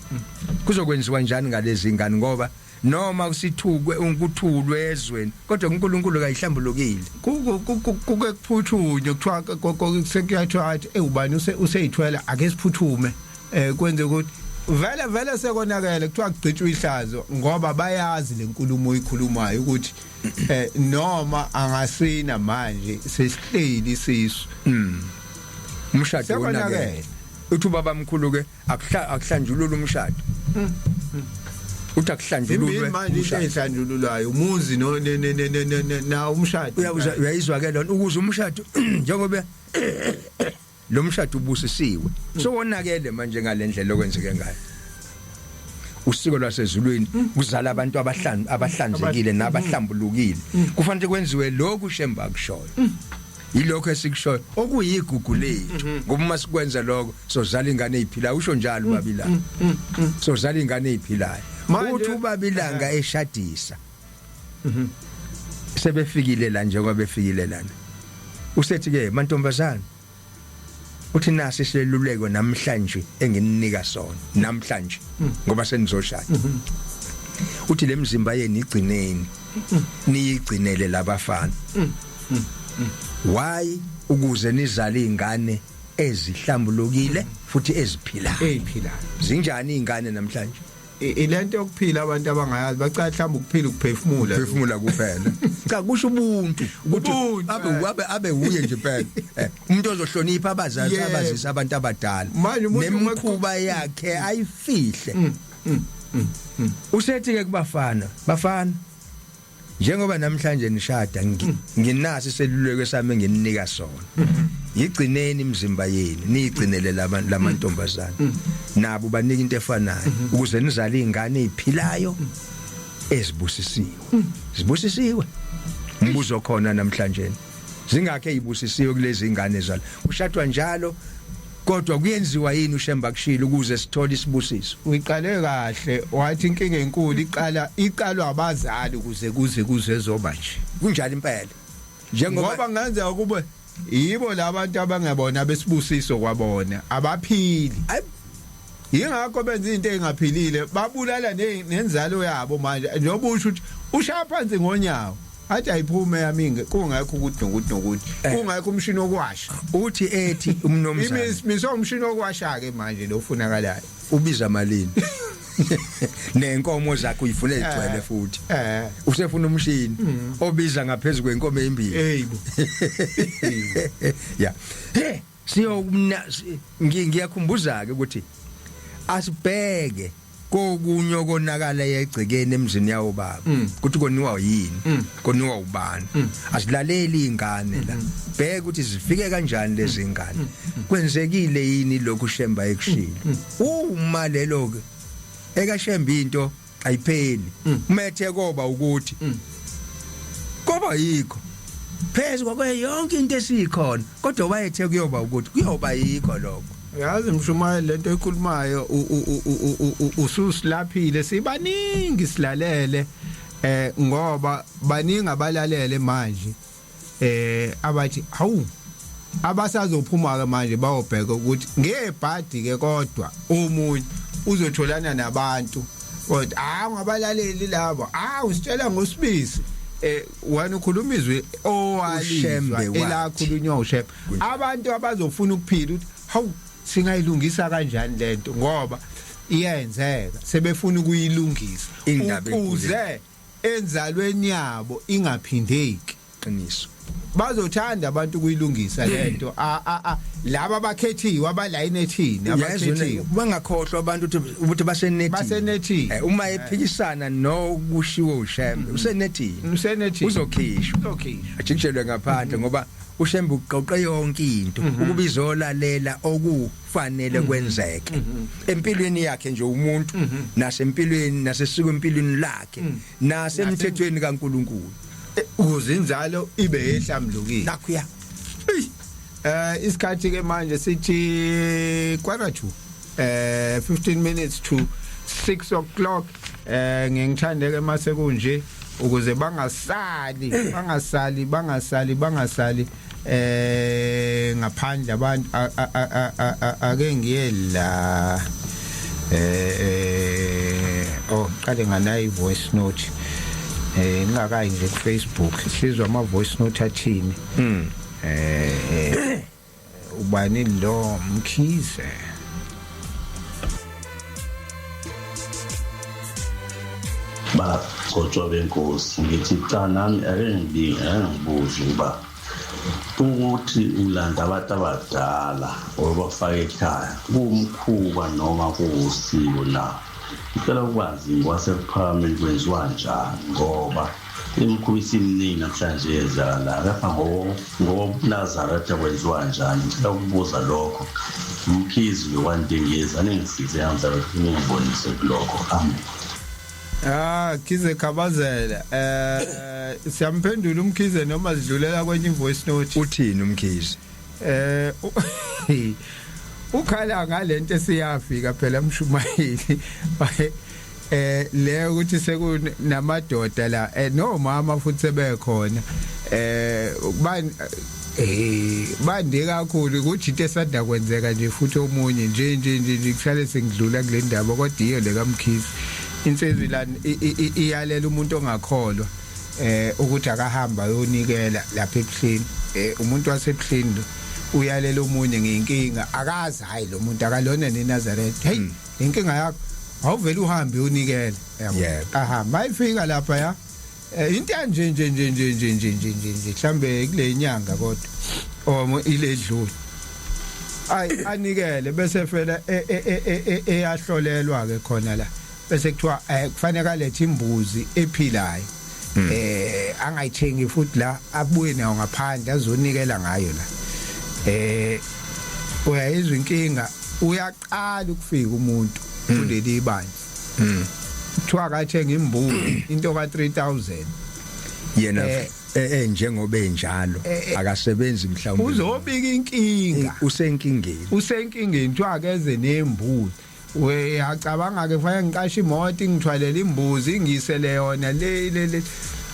Kuzokwenziwa njani ngalezi ingane? Ngoba noma usithukwe ukuthulwe ezweni, kodwa uNkulunkulu kayihlambulukile. Kuke kuphuthunywe, kuthiwa sekuyathiwa, athi ewubani useyithwele, ake siphuthume, kwenze ukuthi vele vele sekonakele, kuthiwa kugcitshwa ihlazo, ngoba bayazi lenkulumo oyikhulumayo ukuthi noma angasina manje sesihleli isisu. Umshado Sekonakele. wonakele. Uthi ubaba mkhulu ke akuhlanjululwe umshado. Uthi akuhlanjululwe Imbili manje into umshado. eyihlanjululwayo, umuzi no ne ne ne ne na umshado. Uyayizwa ke lona, ukuze umshado njengoba Lo mshado ubusisiwe, so wonakele manje ngalendlela okwenzeke ngayo. Usiko lwasezulwini kuzala abantu abahlanu abahlanzekile nabahlambulukile. Kufanele kwenziwe lokhu Shemba akushoyo, yilokho esikushoyo okuyigugu lethu, ngoba uma sikwenza lokho sozala ingane eziphilayo. Usho njalo uBabilanga, sozala ingane eziphilayo. Uthi uBabilanga eshadisa, sebefikile la, njengoba befikile lana, usethi ke, "Mantombazana," uthi, "nasi iseluleko namhlanje engininika sona namhlanje, ngoba senizoshada." Uthi lemizimba yenu igcineni, niyigcinele labafana. Why? Ukuze nizale izingane ezihlambulukile futhi eziphilayo. Eyiphilayo. Zinjani izingane namhlanje? Ilento yokuphila abantu abangayazi, bacala mhlawumbe ukuphila ukuphefumula. Phefumula kuphela. Cha, kusho ubuntu ukuthi Ubuntu, abe abe uye nje phela. Umuntu ozohlonipha abazali, abazisa abantu abadala, Manje umuntu nemikhuba yakhe ayifihle. Usethi ke kubafana, "Bafana, njengoba namhlanje nishada, nginasi iseluleko sami engininika sona. Yigcineni imizimba yenu, niyigcinele laba lamantombazana." Nabo banika into efanayo, ukuze nizale izingane eziphilayo, ezibusisiwe. Zibusisiwe? Umbuzo khona namhlanje, zingakhe ezibusisiwe kulezi ingane zalo kushadwa njalo? Kodwa kuyenziwa yini uShemba kushilo ukuze sithole isibusiso? Uyiqale kahle wathi inkinga enkulu iqala iqalwa abazali ukuze kuze zoba nje. Kunjalo impela, njengoba Ngoba kungenzeka kube yibo labantu abangebona besibusiso kwabona abaphili. Yingakho benza into engaphilile, babulala nenzalo yabo. Manje njengoba usho ukuthi ushaya phansi ngonyawo, athi ayiphume yami kungekho ukuthi nokuthi nokuthi, kungekho umshini wokuwasha. Uthi ethi umnomzana Imiso umshini wokuwasha ke manje lo ufunakalayo. Ubiza malini? Nenkomo zakhe uyifuna ezigcwele futhi. Usefuna umshini obiza ngaphezulu kwenkomo ezimbili. Eyibo. Ya, he siyo ngiyakhumbuza ke ukuthi asibheke kokunye okonakala egcekeni emzini yawo baba, ukuthi koniwa yini, koniwa ubani. Asilaleli ingane la, bheka ukuthi zifike kanjani lezi ingane, kwenzekile yini lokhu Shemba ekushilo. Uma lelo ke ekaShemba into ayipheli, umethe koba ukuthi koba yikho phezulu kwayo yonke into esikhona, kodwa wayethe kuyoba ukuthi kuyoba yikho lokho. Yazi mshumayeli, lento ekhulumayo ususilaphile, sibaningi silalele, ngoba baningi abalalele manje abathi hawu, abasazophuma ke manje bayobheka ukuthi ngebhadi ke, kodwa omunye uzotholana nabantu kodwa ah, ungabalaleli labo, ah, usitshela ngosibisi. Wena ukhuluma izwi owalizwa uShembe wathi. Elakhulunywa uShembe. Abantu abazofuna ukuphila ukuthi hawu, singayilungisa kanjani lento, ngoba iyenzeka, sebefuna ukuyilungisa Indaba enkulu. Ukuze enzalweni yabo ingaphindeki. Qiniso. Bazothanda abantu ukuyilungisa lento, laba abakhethiwe abalayinethini abakhethiwe. Bangakhohlwa abantu ukuthi basenethini. Basenethini. Uma ephikisana nokushiwo uShembe, usenethini. Usenethini. Uzokhishwa. Uzokhishwa. Ajikijelwe ngaphandle, ngoba uShembe uqoqe yonke into ukuba izolalela okufanele kwenzeke empilweni yakhe nje umuntu, nasempilweni, nasesiko empilweni lakhe, nasemthethweni kaNkuluNkulu. Ukuze inzalo ibe yehlambulukile. Nakhuya. Isikhathi ke manje sithi 1:45, 15 minutes to 6 o'clock. Ngingithande ke mase kunje, ukuze bangasali, bangasali, bangasali, bangasali ngaphandle abantu, ake ngiye la. Oh, qale nganayi voice note ngingakayi nje ku Facebook, sizwa ama voice note athini. Ubani lo? Mkhize. Bagcotshwa benkosi, ngithi cha, nami ake ngibinge, ake ngibuze ukuba ukuthi ulanda abantu abadala obafaka ekhaya kuwumkhuba noma kuwusiko na? Ngicela ukwazi ngokwaseKuphakameni kwenziwa njani, ngoba Imikhuba isiminingi namhlanje yenzakala kepha ngokobuNazaretha kwenziwa njani? Ngicela ukubuza lokho. Mkhize wakwaNdengezi, aningisize yaNazaretha, ningibonise kulokho. Amen. Ah, Khize Khabazela. Siyamphendula uMkhize noma sidlulela kwenye voice note. Uthini uMkhize? Ukhala ngalento esiyafika phela mshumayeli. Le ukuthi sekunamadoda la nomama futhi sebekhona. Ban bande kakhulu ukuthi into esanda kwenzeka nje futhi omunye nje nje nje kuhlale sengidlula kule ndaba, kodwa iyo le kaMkhize. Insizwa lana iyalela umuntu ongakholwa ukuthi akahamba ayonikela lapha ebuhleni. Umuntu wasebuhleni lo uyalela omunye ngenkinga, akazi hayi lo muntu akalona neNazaretha. Hey, inkinga yakho awuvele uhambe unikele, yabo. Aha, mayifika lapha ya into nje nje nje nje nje nje nje nje nje mhlambe kule nyanga kodwa or ile dlule ay anikele, bese fela eyahlolelwa ke khona la, bese kuthiwa kufanele alethe imbuzi ephilayo, angayithengi futhi la, abuye nayo ngaphandle azonikela ngayo la. Uyayizwa inkinga, uyaqala ukufika umuntu kuleli ibandla, kuthiwa akathenga imbuzi into ka 3000. Yena njengoba enjalo akasebenzi mhlawumbe. Uzobika inkinga. Usenkingeni. Usenkingeni, kuthiwa akeze nembuzi. We acabanga ke kufanele ngiqashe imoto ingithwalele imbuzi ingisele yona le le le.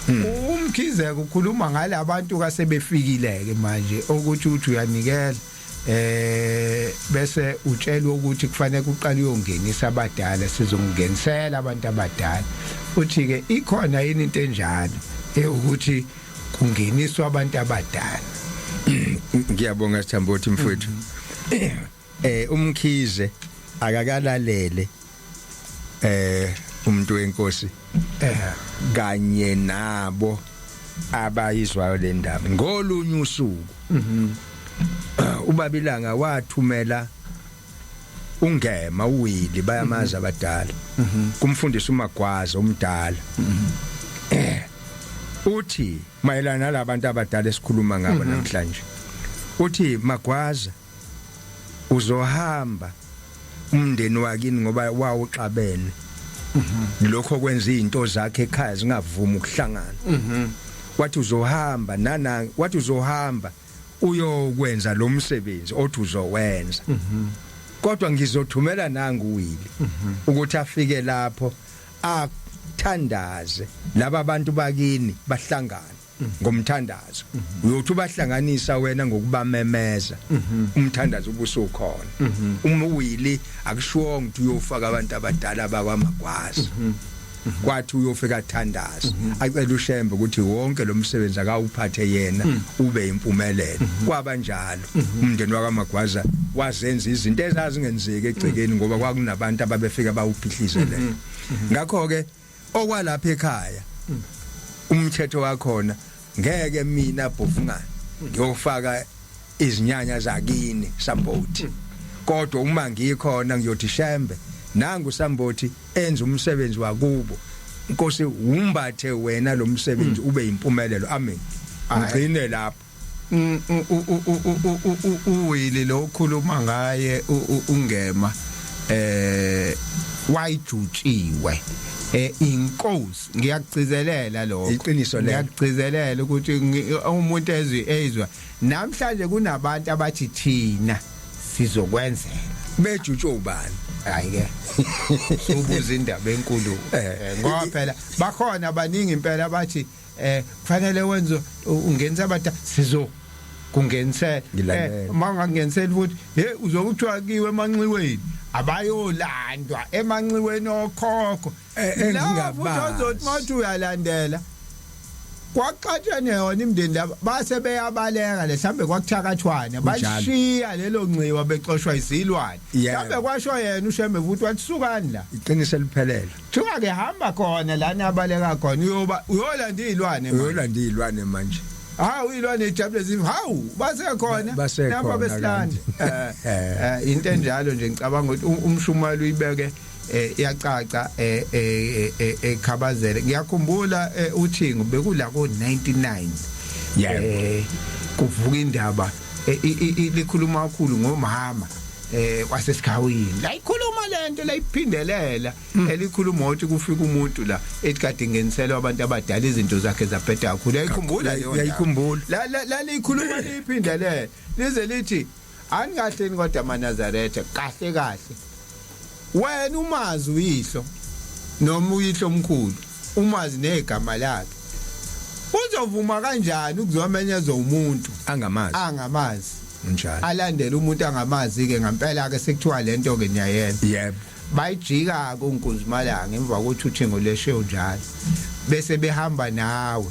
UMkhize ukhuluma ngalabantu kasebefikile ke manje, ukuthi uthi uyanikela bese utshelwa ukuthi kufanele uqale uyongenisa abadala, sizongenisela abantu abadala. Uthi ke ikhona yini into enjalo ukuthi kungeniswa abantu abadala? Ngiyabonga Sithambothi mfowethu. UMkhize akakalalele umuntu wenkosi kanye nabo abayizwayo le ndaba. Ngolunye usuku uBabilanga wathumela uNgema uWili, bayamazi abadala, kumfundisi uMagwaza omdala. Uthi mayelana nalabantu abadala esikhuluma ngabo namhlanje, uthi Magwaza uzohamba umndeni wakini ngoba wawuxabene, lokho kwenza izinto zakhe ekhaya zingavumi ukuhlangana. Wathi uzohamba nana, wathi uzohamba uyokwenza lo msebenzi othi uzowenza, kodwa ngizothumela nangu Wili ukuthi afike lapho athandaze laba bantu bakini bahlangane ngomthandazo. Uyothi ubahlanganisa wena ngokubamemeza, umthandazo ubusukhona. Uma uWili akushiwo ukuthi uyofaka abantu abadala bakwaMagwaza, kwathi uyofika athandaza acela uShembe ukuthi wonke lo msebenzi akawuphathe yena ube impumelelo. Kwaba njalo, umndeni wakwaMagwaza wazenza izinto ezazingenzeki egcekeni ngoba kwakunabantu ababefika bawuphihlizelele. Ngakho ke okwalapha ekhaya umthetho wakhona, ngeke mina Bhovungane ngiyofaka izinyanya zakini Sambothi, kodwa uma ngikhona ngiyothi Shembe nangu Sambothi enza umsebenzi wakubo, Nkosi wumbathe wena lo msebenzi ube impumelelo, amen, ngigcine lapho. UWili lo ukhuluma ngaye uNgema wayijutshiwe inkosi, ngiyakugcizelela lokho. Iqiniso lelo. Ngiyakugcizelela ukuthi umuntu ezwi ezwa namhlanje kunabantu abathi thina sizokwenzela. Bejutshwe ubani? Hayi ke, ubuza indaba enkulu, ngoba phela bakhona abaningi impela abathi kufanele wenze ungenise abada, sizo kungenisela. Ngilalela. Uma ungangeniseli futhi he uzokuthiwa kiwe emanxiweni, abayolandwa emanxiweni okhokho. La futhi Engingabazi. ozothi mawuthi uyalandela kwaxatshene yona imindeni laba base beyabaleka le, mhlambe kwakuthakathwana, bashiya lelo nxiwa bexoshwa izilwane. Mhlambe kwasho yena uShembe futhi wathi sukani la. Iqiniso eliphelele. Kuthiwa ke hamba khona lana abaleka khona, uyoba uyolanda izilwane manje. Uyolanda izilwane manje. Hawu, ilwane ijabule zithi hawu, basekhona. Basekhona. Napa besilanda. Kanti. Into enjalo nje, ngicabanga ukuthi umshumayelo uyibeke yacaca, ekhabazele. Ngiyakhumbula uthingo bekula ko 99. Kuvuka indaba likhuluma kakhulu ngomama wasesikhawini, la ikhuluma lento la iphindelela, elikhuluma ukuthi kufika umuntu la ethi kade ngeniselwa abantu abadala, izinto zakhe zabheda kakhulu. Uyayikhumbula leyo ndaba? Uyayikhumbula. La likhuluma liphindelela lize lithi anikahleni, kodwa amaNazaretha, kahle kahle wena umazi uyihlo noma uyihlo omkhulu, umazi negama lakhe, uzovuma kanjani ukuzomenyezwa umuntu angamazi? Angamazi. Njalo. Alandele umuntu angamazi ke ngempela ke, sekuthiwa lento ke niyayenza. Bayijika ke unkunzimalanga emva kokuthi uthingo leshewu njalo, bese behamba nawe,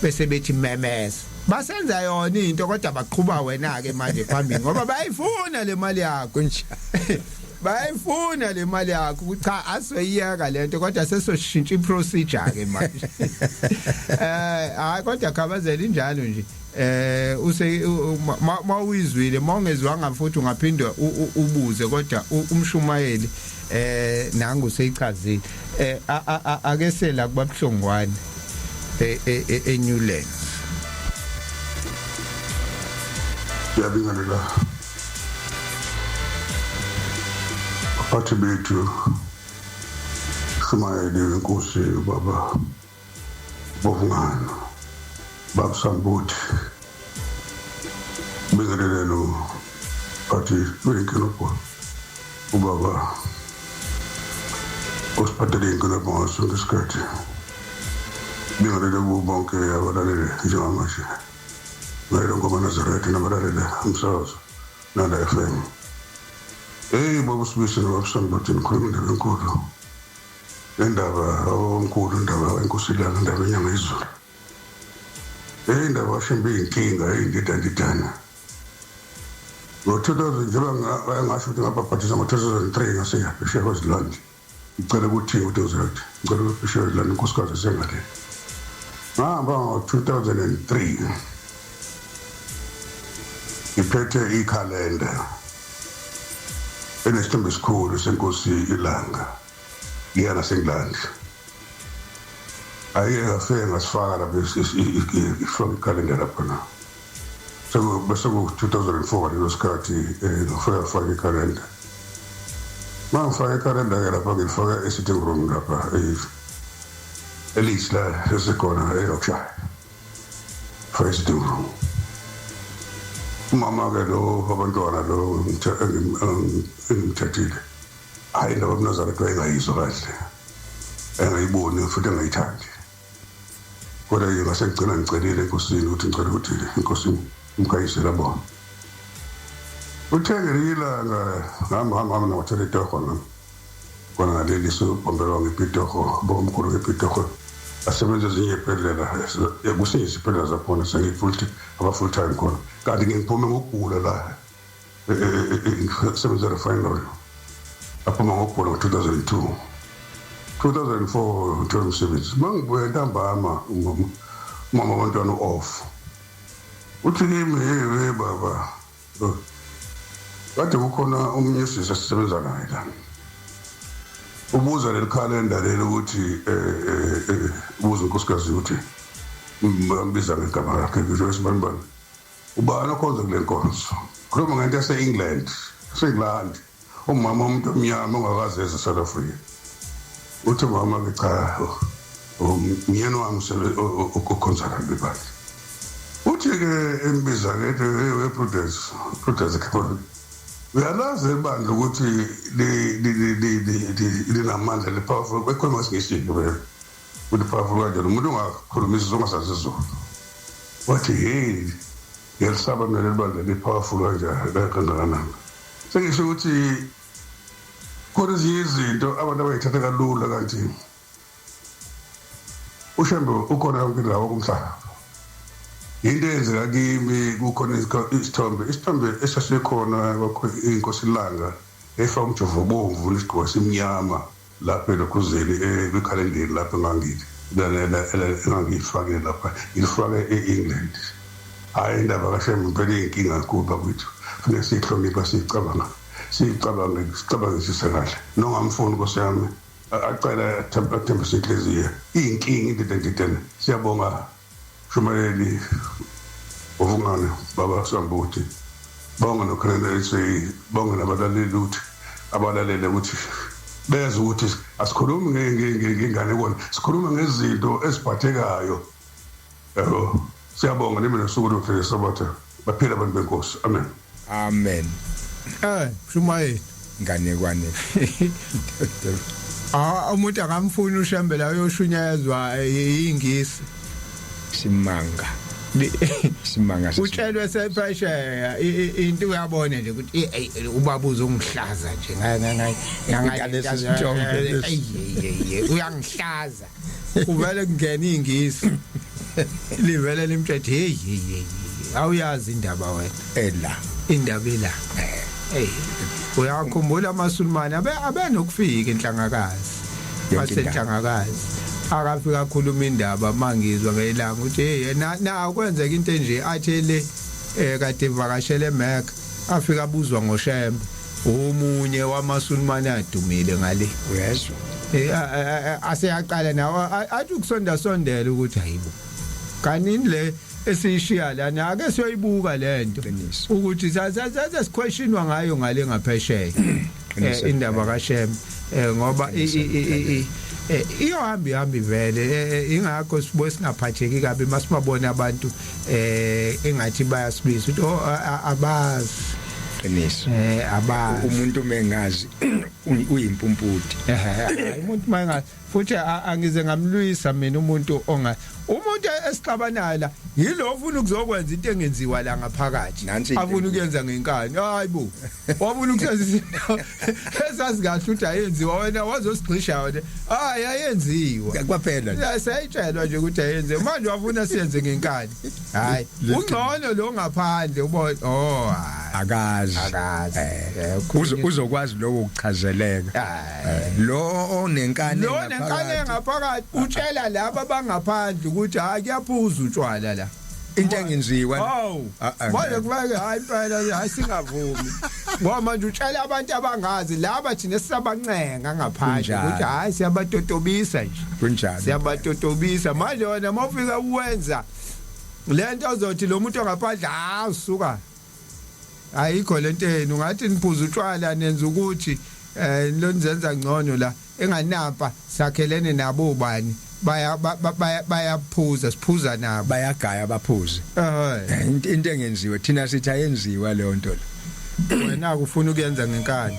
bese bethi memeza, basenza yona into, kodwa baqhuba wena ke manje phambili ngoba bayifuna le mali yakho. Kunjalo. Bayifuna le mali yakho ukuthi cha, asoyiyeka lento, kodwa sesoshintsha iprocedure ke manje. Hayi, kodwa khabazela, injalo nje. Use mawuyizwile, mawungezwanga futhi ungaphindwa ubuze, kodwa umshumayeli nangu seyichazile. Ake sela kubabuhlongwane eNewlands. Ngiyabingelela baphathi bethu, shumayeli wenkosi ubaba Bovungano, baba Sambuthi, bingelelelo phathi wenkinobho, ubaba osiphathele inkinobho ngaso sonke isikhathi. Bingelele kubo bonke abalalele njengamanje ngale ngoma Nazareth nabalalele umsakazo Nanda FM. Hey baba Sibisi nobaba Sambuthi, nikhuluma indaba enkulu, indaba omkhulu, indaba enkosi ilanga, indaba enyanga izulu. Hey, indaba kashembe iyinkinga eyindidandidana. Ngo-2000, njengoba ngasho ukuthi ngabhabhathisa ngo-2003, ngase phesheya kwezilwandle, ngicela ukuthi uthi ngicela phesheya kwezilwandle, inkosikazi esengale. Ngahamba ngo-2003 ngiphethe ikhalenda enesithombe esikhulu senkosi ilanga, ngiya naseNgilandi. Ayike ngafike ngasifaka lapho, ifaka ikhalenda lapha bese ku-2004 ngaleso sikhathi. Ngafike ngafaka ikhalenda. Ma ngifaka ikhalenda-ke lapha, ngilifaka e-sitting room lapha elithi la sesikhona e-Yorkshire, faka e-sitting room. Umama-ke lo abantwana lo engimthathile, hhayi, indaba yobuNazaretha wayengayizwa kahle, engayiboni futhi engayithandi, kodwa-ke ngase ngigcina ngicelile enkosini ukuthi ngicela ukuthi inkosi imkhanyisele abone. Uthe ngelinye ilanga ngihamba hamba hamba nawathola itoho nami khona ngaleli sobhombelwa ngepitoho, bomkhulu ngepitoho, asebenza ezinye iy'bhedlela, kusinye isibhedlela zakhona, sengiyi-full aba-full time khona, kanti ngiphume ngokugula la, ngisebenza refinery. Aphuma ngokugula ngo-2002, 2004 ngithola umsebenzi. Uma ngibuya ntambama, umama abantwana u-off, uthi kimi, "Hey we baba, kade kukhona omunye usisi esisebenza naye la, ubuza leli khalenda leli ukuthi ubuza unkosikazi ukuthi bambiza ngegama lakhe, ngisho esibanibani, ubani okhonza kule nkonzo?" Khuluma ngento yase-England, yase-England, umama umuntu omnyama ongakaze eze South Africa. Uthi umama ke, "Cha, umyeni wami ukhonza la ibandla." Uthi-ke embiza-ke, ethi, "Hey we Prudence, Prudence, uyalazi ibandla ukuthi linamandla, li-powerful?" Bekhuluma isiNgisi-ke vele, ukuthi powerful kanjani umuntu ungakhulumisi ongasazi isiZulu. Wathi, "Hey, ngiyalisaba mina leli bandla, li-powerful kanjani, kangakanani?" Sengisho ukuthi khona ezinye izinto abantu abayithatha kalula, kanti uShembe ukhona yonke indawo kumhlaba. Into eyenzeka kimi, kukhona isithombe esasikhona inkosi ilanga efaka umjovo obomvu nesigqoko esimnyama lapha elokhuzeni kwikhalendeni lapho engangiyifakile lapha, ngilifake e-England. Hhayi, indaba kaShembe impela iyinkinga kakhulu bakwethu, funeka siyihlonipha, siyicabanga, siyicabange, sicabangisise kahle. Nongamfuni nkosi yami acela athembise inhliziyo, iyinkinga into entitene. Siyabonga Shumayeli Ovungane, baba Sambuthi, bonke nokhelene, bonke nabalaleli ukuthi abalalele ukuthi beze ukuthi asikhulumi ngenganekwane, sikhuluma ngezinto eziphathekayo, yabo. Siyabonga nimi nosuku oluhle lesabatha. Baphila abantu benkosi, amen. Amen. Shumayeli. Nganekwane. Ah, umuntu akamfuni uShembe la uyoshunyayezwa ingisi. Simanga. Simanga. Utshelwe sephesheya into, uyabona nje ukuthi ubaba uzongihlaza nje ngalesi sithombe lesi. Uyangihlaza. Kuvele kungena ingisi. Livele limthethe, hey hey hey. Awuyazi indaba wena. Ela. Indaba ila. Hey, uyakhumbula amaSulumane abe abenokufika inhlangakazi. Yonke indawo. Basenhlangakazi. Akafika akhuluma indaba mangizwa ngelanga ukuthi hey, na kwenzeka into enje, athi le kade vakashele eMecca, afika abuzwa ngoShembe, omunye wamaSulumane adumile ngale. Uyezwa. Aseyaqala nawo athi ukusonda sondela ukuthi hayibo, kanini le esiyishiya lana, ake siyoyibuka lento Qiniso. ukuthi saze siquestionwa ngayo ngale ngaphesheya. Qiniso. Indaba kaShembe, ngoba iyohamba ihamba vele, ingakho sibuye singaphatheki kabi masibabona abantu engathi bayasibisa ukuthi oh, abazi. Qiniso. Abazi. Umuntu mengazi uyimpumputhe. Ehe, umuntu mayingazi futhi angize ngamlwisa mina umuntu onga umuntu esixabanayo la yilo ufuna ukuzokwenza into engenziwa la ngaphakathi. Nansi into afuna enkulu. Ukuyenza ngenkani, hayibo, wafuna ukusenza izinto esazi kahle ukuthi ayenziwa, wena wazosigxisha wena, hayi, ayenziwa. Kwaphela nje. Ya, siyayitshelwa nje ukuthi ayenziwe, manje wafuna siyenze ngenkani. Hayi, ungcono lo ngaphandle ubona, oh hayi. Akazi. Akazi. Uzokwazi lokho ukuchazeleka. Hayi. Lo onenkani Lo nenkani ngaphakathi utshela laba abangaphandle ukuthi hayi, kuyaphuza utshwala la. Into engenziwa. Hawu. Ah, ah, Manje kubeke hayi impela, hayi, singavumi. Ngoba manje utshela abantu abangazi, laba thina sisabancenga ngaphandle Kunjalo. ukuthi hayi, siyabatotobisa nje. Kunjalo. Siyabatotobisa. Manje wena mawufika uwenza lento ozothi lo muntu ongaphandle, hawu, suka. Ayikho lento yenu, ngathi niphuza utshwala, nenza ukuthi lonizenza ngcono la enganapa, sakhelene nabo ubani, baya bayaphuza, siphuza nabo. Bayagaya baphuze. Eh. Into engenziwe thina sithi ayenziwa leyo nto le. Wena ufuna ukuyenza ngenkani.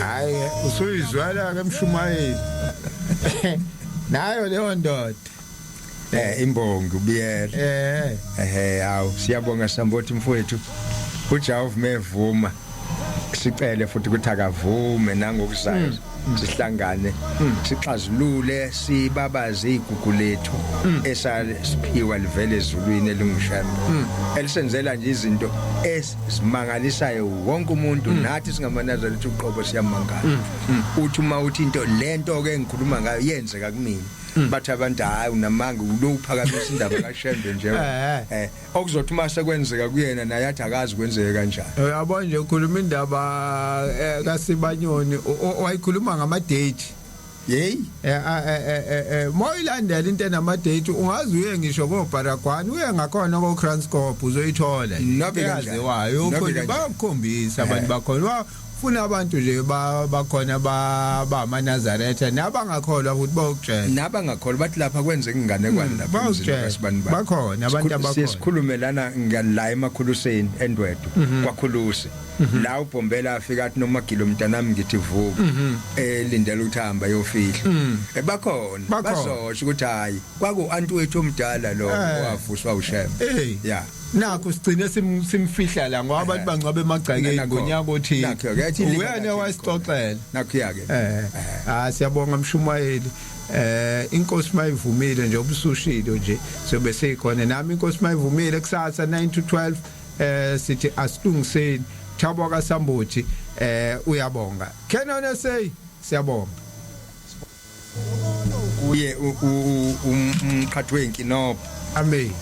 Hayi, usuyizwela ke mshumayeli nayo leyo ndoda. Imbongi ubiyela. Ehe, hawu, siyabonga Sambothi mfowethu. uJehova mevuma, sicele futhi ukuthi akavume nangokuzayo sihlangane, sixazulule, sibabaze igugu lethu esasiphiwa livele ezulwini, elinguShembe, elisenzela nje izinto ezimangalisayo wonke umuntu. Nathi singamaNazaretha uqobo siyamangala. Uthi uma uthi into lento ke engikhuluma ngayo yenzeka kumina, bathi abantu, hayi, unamanga, ulo uphakamisa indaba kaShembe nje. Okuzothi uma sekwenzeka kuyena naye athi akazi kwenzeke kanjani. Uyabona nje, ukhuluma indaba kaSibanyoni, wayikhuluma ngama date. Hey. Moyilandela into enama date, ungaze uye ngisho ko Baragwanath, uye ngakhona ko Kranskop, uzoyithola. Nobe kanjani. Yaziwayo. Nobe Ukhona kanjani. Bayakukhombisa abantu bakhona, bafuna abantu nje bakhona ba amaNazaretha nabangakholwa futhi bayokutshela. Nabangakholwa bathi lapha kwenzeka inganekwane lapha emzini Bayokutshela. kaSibani bani. Bakhona abantu abakhona. Sikhulume lana ngala emakhuluseni endwedwe kwakhulusi la uBhombela afika athi, "Nomagilo mntanami, ngithi vuka," elindela ukuthi hamba yofihla ebakhona. Bakhona. Bazosho ukuthi hayi, kwaku anti wethu omdala lo owavuswa uShembe. Hey. Ya. Nakho sigcine simfihla la ngoba abantu bangcwabe emagcekeni Nakho. ngonyaka othile. Nakho ke, athi ilinga Uyena lakhe. wasixoxela. Nakho ke. Ah, siyabonga mshumayeli. Inkosi mayivumile nje, obusushilo nje, sobe seyikhona nami inkosi mayivumile kusasa 9 to 12. Sithi asilungiseni. Thabo kaSambuthi, uyabonga. Canon SA, siyabonga. Kuye umqhathi wenkinobho. Amen.